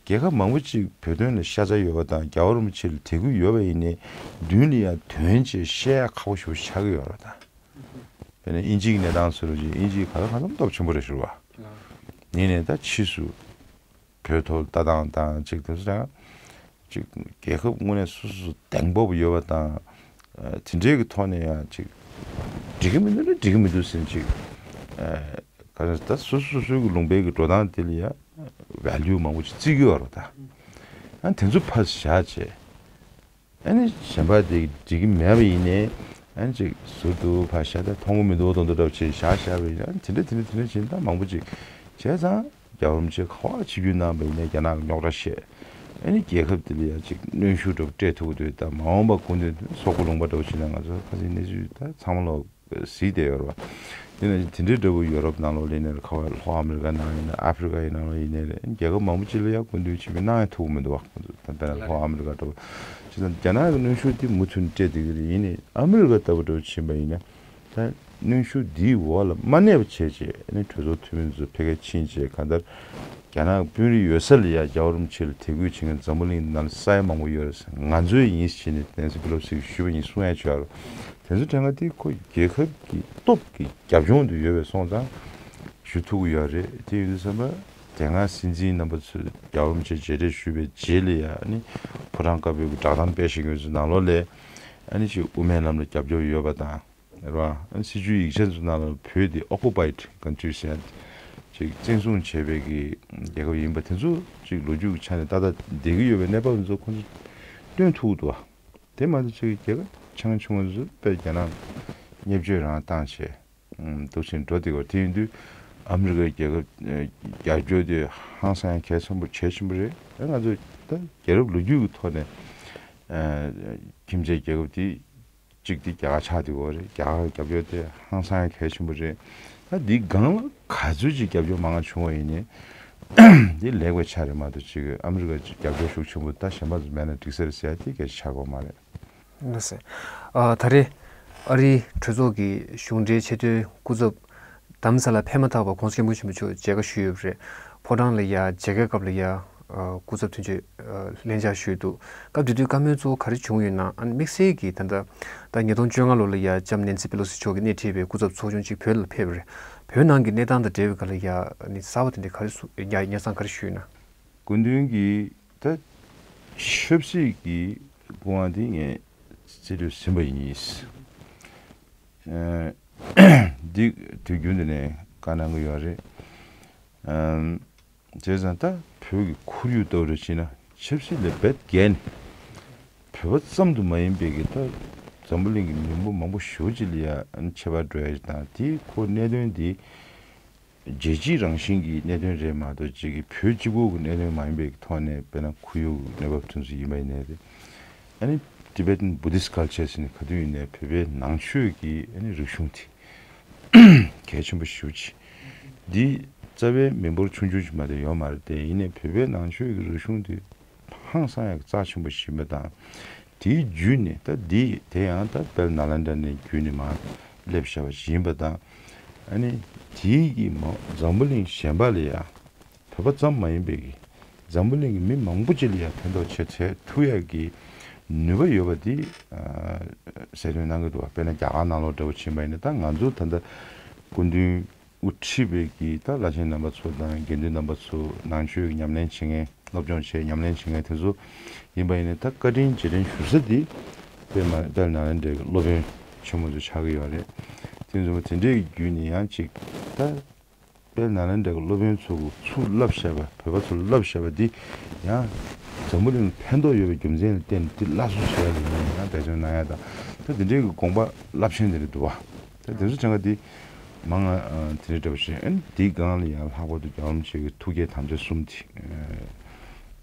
རྒྱལ་ཁབ་མང་པོ་ཅིག་བོད་དོན་ལ་ཤ་ཚ་ཡོད་པ་དང་རྒྱལ་བ་རིན་པོ་ཆེ་ལ་དད་གུས་ཡོད་པ་ཡིན་ནའི། མདུན་ལ་ཡང་དོན་བྱས་བཤད་ཡ་ཁག་པོ་ཞེ་པོ་ཆགས་ཀྱི་ཡོད་རེད་ད། དཔེར་ན་དབྱིན་ཇིའི་གནས་སྟངས་ཟེར་བ་ཅིག་དབྱིན་ཇི་ག་ལ་གང་འཚམ་སྟོབས་ཆེན་པོ་རེད་ཟེར་བ། ཡིན་ནའི་ད་ཕྱིས་སུ་བོད་ཐོག་ལྟ་སྟངས་དང་ཅིག་དེ་ཚོ་ཡང་ཅིག་རྒྱལ་ཁབ་དངོས་གནས་སོ་སོ་སོ་གདེང་སྤོབས་ཡོད་པ་དང་། ཨ་དེ་འདྲའི་གི་ཐོག་ནས་ཡང་ཅིག་འགྲིག་གི་མི་འདུག་ན་འགྲིག་གི་མི་འདུག་ཟེར་ཅིག་ཨ་ག་རེ་ད་སོ་སོ་སོ་སོའི་གི་ལུང་པའི་གི་འགྲོ་སྟངས་དེ་ལ་ཡང་ཝེ་ལིའུ་མང་པོ་ཅིག་བརྩི་གི་ཡོད་རེད་ད། ཨ་དེ་ཚོ་ཕར་བཞག་བྱས། ཨ་ནི་གཞན་པ་དེ་འགྲིག་གི་མེད་པ་ཡིན་ནའི་ཨ་ནི་ཅིག་ཟུར་དུ་ཕར་བཞག་ད་མཐོང་གི་མི་འདུག་མཐོང་འདུག་འདྲ་བོ་ཅིག་བཞག་བཞག་པ་ཡིན་ན་ཨ་ནི་དེ་འདྲ་དེ་འདྲ་དེ་འདྲ་བྱས་ད་མང་པོ་ཅིག་བྱས་ཙང་། རྒྱལ་བ་རིན་པོ་ཆེ་ག་པར་ཆིབས་བསྒྱུར་གནང་བ་ཡིན་ནའི་རྒྱ་ནག་གི་རྙོག་དྲ་བཤད། ཨ་ནི་རྒྱལ་ཁབ་དེ་ལ་ཡང་ཅིག་གནོན་ཤུགས་འདྲ་པོ་སྤྲད་ཐུབ་ཀྱི་འདུག་ད་མ་འོངས་པ་སྐུ་མདུན་སོག་པོ་ལུང་པ་འདྲ་པོ་ཕྱིན་ན་ང་ཚོ་ཁ་སང་གནས་ཚུལ་ད་ཚང་མ་ལོག་གཟིགས་བསྡད་ཡོད་རེད་བ། དེ་ནས་དེ་འདྲའི་འདྲ་པོ་ཡོ་རོབ་ནང་ལོགས་ལ་ཡིན་ནའི་རེད། ཁ་བ་ལྷོ་ཨ་མི་རི་ཀ་ནང་ཡིན་ན་ཨ་ཧྥི་རི་ཀ་ཡི་ནང་ལོགས་ཡིན་ནའི་རེད། རྒྱལ་ཁབ་མང་པོ་ཅིག་ལ་ཡང་སྐུ་མདུན་ཆིབས་བསྒྱུར་གནང་ཡང་ཐུབ་ཀྱི་མི་འདུག་བ། ཁོང་ཚོ་ད་དཔེར་ན་ལྷོ་ཨ་མི་རི་ཀ་འདྲ་པོ་བྱས་ཙང་རྒྱ་ནག་གི་གནོན་ཤུགས་དེ་མུ་མཐུད་སྤྲད་བསྡད་ཀྱི་རེད། ཡིན་ནའི་ཨ་མི་རི་ཀ་ལྟ་བུ་འདྲ་པོ་ཕྱིན་པ་ཡིན་ན། ད་གནོན་ཤུགས་འདིའི་འོག་ལ་མ་གནས་པ་བྱས་རྗེས་ཨ་ནི་གྲོས་ཚོགས་འཐུས་མི་ཚོ་ཕ་གིར་ཕྱིན་རྗེས་གང་ལྟར་རྒྱ་ནག་དཔོན་རིགས་ཡོད་ས་ལ་ཡ་རྒྱལ་བ་རིན་པོ་ཆེ་ལ་དད་གུས་བྱེད་མཁན་འཛམ་བུ་གླིང་འདི་ནང་ལ་ས་ཡ་མང་པོ་ཡོད་རེད། ང་ཚོའི་ཡིན་ཟེར་ནས་ནེན་སི་པེ་ལོ་སི་གིས་ཞུས་པ་ཡིན་གསུང་ཡ་ཆོག་ཡ་རོ། དེ་ཚོ་དྲན་ག་དེ་ཁོ་རྒྱལ་ཁབ་ཀྱི་སྟོབས་ཀྱི་རྒྱབ་ལྗོངས་དུ་ཡོད་པའི་སོང་ཙང་ཞུ་ཐུབ་ཀྱི་ཡོད་རེད། དེ་ཡིན་དུས་ཙམ་པ་དེ་སྔ་སྲིད་འཛིན་རྣམ་པ་ཚོས་རྒྱལ་བ་རིན་པོ་ཆེ་མཇལ་འཕྲད་ཞུས་པའི་རྗེས་ལ་ཡ་ཨ་ནི་ཕོ་བྲང་དཀར་པོའི་བསྒྲགས་གཏམ་སྤེལ་བཞིན་ཡོད་ཚོ་ནང་ལོགས་ལ་ཨ་ནི་ཅིག་དབུ་མའི་ལམ་ལ་རྒྱབ་སྐྱོར་ཡོད་པ་དང་། རེད་བ། སྲིད་བྱུས་ཡིག་ཆ་ཚོ་ནང་ལ་བོད་དེ་occupied country ཟེར་ཅིག་བཙན་བཟུང་བྱས་པའི་གི་རྒྱལ་ཁབ་ཡིན་པ་དེ་ཚོ་ཅིག་ལོ་རྒྱུས་ཀྱི་ཆ་ནས་ཏག་ཏག་བསྡད་ཀྱི་ཡོད་པའི་གནས་བབ་ཚོ་ཁོང་ཚོ་སྟོན་ཐུབ་འདུག་བ། དེ་མ་གཏོགས་ཅིག་རྒྱལ་ཁབ་ཆུང་ཆུང་ཚོ་དཔེ་རྒྱ་ནག་བརྙས་བཅོས་རང་བཏང་བྱས་འདུག་ཕྱིན་འགྲོ་བསྡད་ཡོད། དེ་ཡིན་དུས་ཨ་མི་རི་ཀའི་རྒྱལ་ཁབ་རྒྱབ་སྐྱོར་དེ་ཧང་སང་གལ་ཆེན་པོ་གལ་ཆེན་པོ་རེད། ང་ཚོ་ད་རྒྱལ་རབས་ལོ་རྒྱུས་ཀྱི་ཐོག་ནས་ཁྱིམ་མཚེས་རྒྱལ་ཁབ་དེ། གཅིག་དེ་རྒྱ་གར་ཆགས་བསྡད་ཡོད་རེད། རྒྱ་གར་རྒྱབ་སྐྱོར་དེ་ཧང་སང་གལ་ཆེན་པོ་རེད། ད་འདི་སྒང་ལ་ག་ཚོད་ཅིག་རྒྱབ་སྐྱོར་མང་བ་བྱུང་བ་ཡིན་ནའི་འདི་ལེགས་པའི་ཆ་རེད་མ་གཏོགས་ཅིག་ཨ་མི་རི་ཀ་ཅིག་རྒྱབ་སྐྱོར་ཤུགས་ཆེན་པོ་ད་གཞན་པ་ཚོ་མེད་ན་འགྲིག་ས་རེད་ཟེར་ཡ་དེ་སྐད་ཆ་ཆགས་ཀྱི་ཡོད་མ་རེད། ལགས་སེ། ཨ། ད་རེས་ཨ་རིའི་གྲོས་ཚོགས་ཀྱི་གཞུང་འབྲེལ་ཆེས་མཐོའི་སྐུ་ཚབ་རྡ་རམ་ས་ལ་ཕེབས་མ་ཐག་པ་༸གོང་ས་༸སྐྱབས་མགོན་ཆེན་པོ་མཆོག་མཇལ་ཁ་ཞུས་ཡོད་པ་རེད། ཕོ་བྲང་ལ་ཡ་མཇལ་ཁའི་སྐབས་ལ་ཡ། ཨ། སྐུ་ཚབ་དོན་གཅོད་ཨ་ལྷན་བཅར་ཞུས་འདུག་སྐབས་དེ་དུས་བཀའ་མོལ་གཙོ་བོ་ག་རེ་བྱུང་ཡོད་ན། ཨ་ནི་དམིགས་བསལ་གྱིས་ད་ལྟ་ད་ཉིས་སྟོང་བཅོ་ལྔ་ལོ་ལ་ཡ་ལྕམ་ནེན་སི་པེ་ལོ་སི་མཆོག་གིས་སྣེ་ཁྲིད་པའི་སྐུ་ཚབ་ཚོགས་ཆུང་གཅིག་བོད་ལ་ཕེབས་པ་རེད། བོད་ནང་གི་གནས་སྟངས་དང་འབྲེལ་བའི་སྒང་ལ་ཡ་ཨ་ནི་གསར་པ་དེ་འདྲ་ག་རེ་གསུ་ཡ་སྙན་སེང་ག་རེ་ཞུས་ཡོད་ན། སྐུ་མདུན་གྱིས་ད་ཆབ་སྲིད་ཀྱི་སྐུ་དབང་དེ་ངས་རྩིས་སྤྲོད་ཟིན་པ་ཡིན། ཨ། འདི་དུས་རྒྱུན་དུ་ནས་བཀའ་གནང་གི་ཡོད་རེད། ཨམ། བྱས་ཙང་ད་བོད་ཀྱི་ཁོར་ཡུག་ལྟ་བུ་རེ་བྱས་ན་ཆབ་སྲིད་ལས་རྦད་བརྒལ་ནས་བོད་པ་ཙམ་དུ་མ་ཡིན་པའི་གི་ད་འཛམ་བུ་གླིང་གི་མི་འབོར་མང་པོ་ཞེ་པོ་ཅིག་ལ་ཡ་ཁྱད་པར་འགྲོ་ཡ་དང་དེའི་ཁོ་གནད་དོན་འདི་རྒྱལ་སྤྱིའི་རང་བཞིན་གྱི་གནད་དོན་རེད་མ་གཏོགས་ཅིག་གི་བོད་གཅིག་པོ་གི་གནད་དོན་མ་ཡིན་པའི་གི་ཐོག་ནས་དཔེར་ན་ཁོར་ཡུག་གི་གནས་བབ་དེ་ཚོ་ཡིན་པ་ཡིན་ནའི་རེད། ཨ་ནི་Tibetan Buddhist culture ཟེར་ནས་ག་དུས་ཡིན་ནའི་བོད་པའི་ནང་ཆོས་ཀྱི་ཨ་ནི་རིག་གཞུང་དེ། གལ་ཆེན་པོ་ཞེ་པོ་ཅིག་འདི་རྩ་བའི་མི་འབོར་ཆུང་ཆུང་ཞིག་མ་གཏོགས་ཡོད་མ་རེད་དེ། ཡིན་ནའི་བོད་པའི་ནང་ཆོས་ཀྱི་རིག་གཞུང་འདི་ཧང་སང་ཡག་རྩ་ཆེན་པོ་ཞིག་ཡིན་པ་དང་། དེའི་བརྒྱུད་ནས་ད་འདི་དེ་ཡང་ད་དཔལ་ནཱ་ལེནྡྲ་ནས་བརྒྱུད་ནས་མར་སླེབས་བཞག་པ་ཞིག་ཡིན་པ་དང་། ཨ་ནི་དེའི་གི་མ་འཛམ་བུ་གླིང་གཞན་པ་ལ་ཡང་། བོད་པ་ཙམ་མ་ཡིན་པའི་གི་འཛམ་བུ་གླིང་གི་མི་མང་པོ་ཅིག་ལ་ཡང་ཕན་ཐོགས་ཆེ་ཚད་ཐུབ་ཡག་གི་ནུས་པ་ཡོད་པ་འདི་ཨ་གསལ་སྟོན་གནང་གི་འདུག་བ། དཔེར་ན་རྒྱ་གར་ནང་ལོགས་འདྲ་བོ་ཕྱིན་པ་ཡིན་ན་ད་ང་ཚོ་ད་ལྟ་སྐུ་མདུན་དབུ་ཁྲིད་པའི་གི་ད་བླ་ཆེན་རྣམ་པ་ཚོ་དང་དགེ་འདུན་རྣམ་པ་ཚོ་ནང་ཆོས་ཀྱི་ཉམས་ལེན་བྱེད་མཁན་སློབ་སྦྱོང་བྱེད་ཉམས་ལེན་བྱེད་མཁན་དེ་ཚོ་ཡིན་པ་ཡིན་ན་ད་བཀའ་དྲིན་རྗེས་དྲན་ཞུ་ས་འདི་དཔེ་མ་དཔལ་ནཱ་ལེནྡྲའི་སློབ་དཔོན་ཆེན་མོ་ཚོ་ཆགས་ཀྱི་ཡོད་རེད། དེ་ཚོ་དེ་འདྲའི་བརྒྱུད་ནས་ཡང་ཅིག་ད། དཔལ་ནཱ་ལེནྡྲ་གི་སློབ་དཔོན་ཚོ་གི་ཚུར་བསླབ་བཞག་པ་བོད་པ་ཚོར་བསླབ་བཞག་པ་འདི་ཡང་འཛམ་བུ་གླིང་ལ་ཕན་ཐོགས་ཡོད་པའི་རྒྱུ་མཚན་ལ་བརྟེན་ནས་འདི་སླར་གསོ་བྱེད་ཡ་ལ་ཡིན་ན་ཡང་འབད་བརྩོན་གནང་ཡ་དང་ད་འདི་འདྲའི་གི་དགོངས་པ་རླབས་ཆེན་འདི་རེད་འདུག་བ། ད་དེ་ཚོ་བྱ་བ་འདི་མང་ང་དེ་འདྲ་འདྲ་བ་ཞིག་ཨ་ནི་འདིའི་སྒང་ལ་ཡང་ལྷག་པར་དུ་རྒྱལ་བ་རིན་པོ་ཆེ་གི་ཐུགས་བསྐྱེད་དམ་བཅའ་གསུམ་དེ་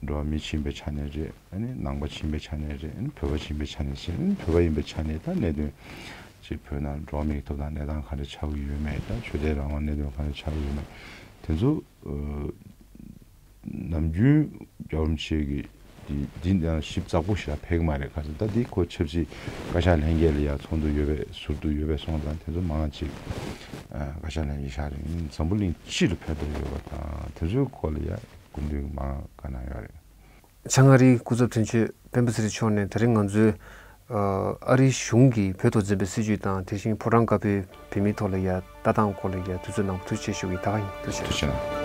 འགྲོ་བ་མི་ཕྱིན་པའི་ཆ་ནས་རེད། ཨ་ནི་ནང་པ་ཕྱིན་པའི་ཆ་ནས་རེད། ཨ་ནི་བོད་པ་ཕྱིན་པའི་ཆ་ནས་རེད། ཨ་ནི་བོད་པ་ཡིན་པའི་ཆ་ནས་ད་གནད་དོན་ཅིག་བོད་ནང་འགྲོ་བ་མིའི་ཐོབ་ཐང་གནས་སྟངས་ག་འདྲ་ཆགས་ཀྱི་ཡོད་མེད་དང་ཆོས་དད་རང་དབང་གནད་དོན་ག་འདྲ་ཆགས་ཀྱི་ཡོད་མེད་དེ་ཚོ་ནམ་རྒྱུན་རྒྱལ་བ་རིན་པོ་ཆེ་གི་འདི་འདི་ནང་ཞིབ་ཚགས་པོ་ཞིག་ལ་ཕེབས་ཀྱི་མ་རེད། ག་ཚོད་ད་འདི་ཁོ་ཆབ་སྲིད་བཀའ་ཤག་ལྷན་རྒྱས་ལ་ཡ་ཚོགས་འདུ་ཡོད་པའི་ཟུར་དུ་ཡོད་པའི་སོང་ཙང་དེ་ཚོ་མང་ཅིག་བཀའ་ཤག་ལྷན་རྒྱས་ཤག་རེད། འཛམ་བུ་གླིང་སྤྱི་ལ་ཕན་ཐོགས་ཡོད་པ་དང་དེ་ཚོའི་སྐོར་ལ་ཡ་སྐུ་མདུན་མང་བཀའ་གནང་ཡོད་རེད། བྱང་ཨ་རིའི་སྐུ་ཚབ་དོན་གཅོད་སྤེན་པ་ཚེ་རིང་མཆོག་ནས་ད་རིང་ང་ཚོའི་ཨ་རིའི་གཞུང་གིས་བོད་ཐོག་འཛིན་པའི་སྲིད་བྱུས་དང་དེ་བཞིན་ཕོ་བྲང་དཀར་པོའི་བོད་མིའི་ཐོག་ལ་ཡ་ལྟ་སྟངས་སྐོར་ལ་ཡ་དུས་ཚོད་གནང་བ་ཐུགས་རྗེ་ཆེ་ཞུ་གི་ཡིན། ད་ག་ཡིན། ཐུགས་རྗེ་ཆེ། ཐུགས་རྗེ་ཆེ།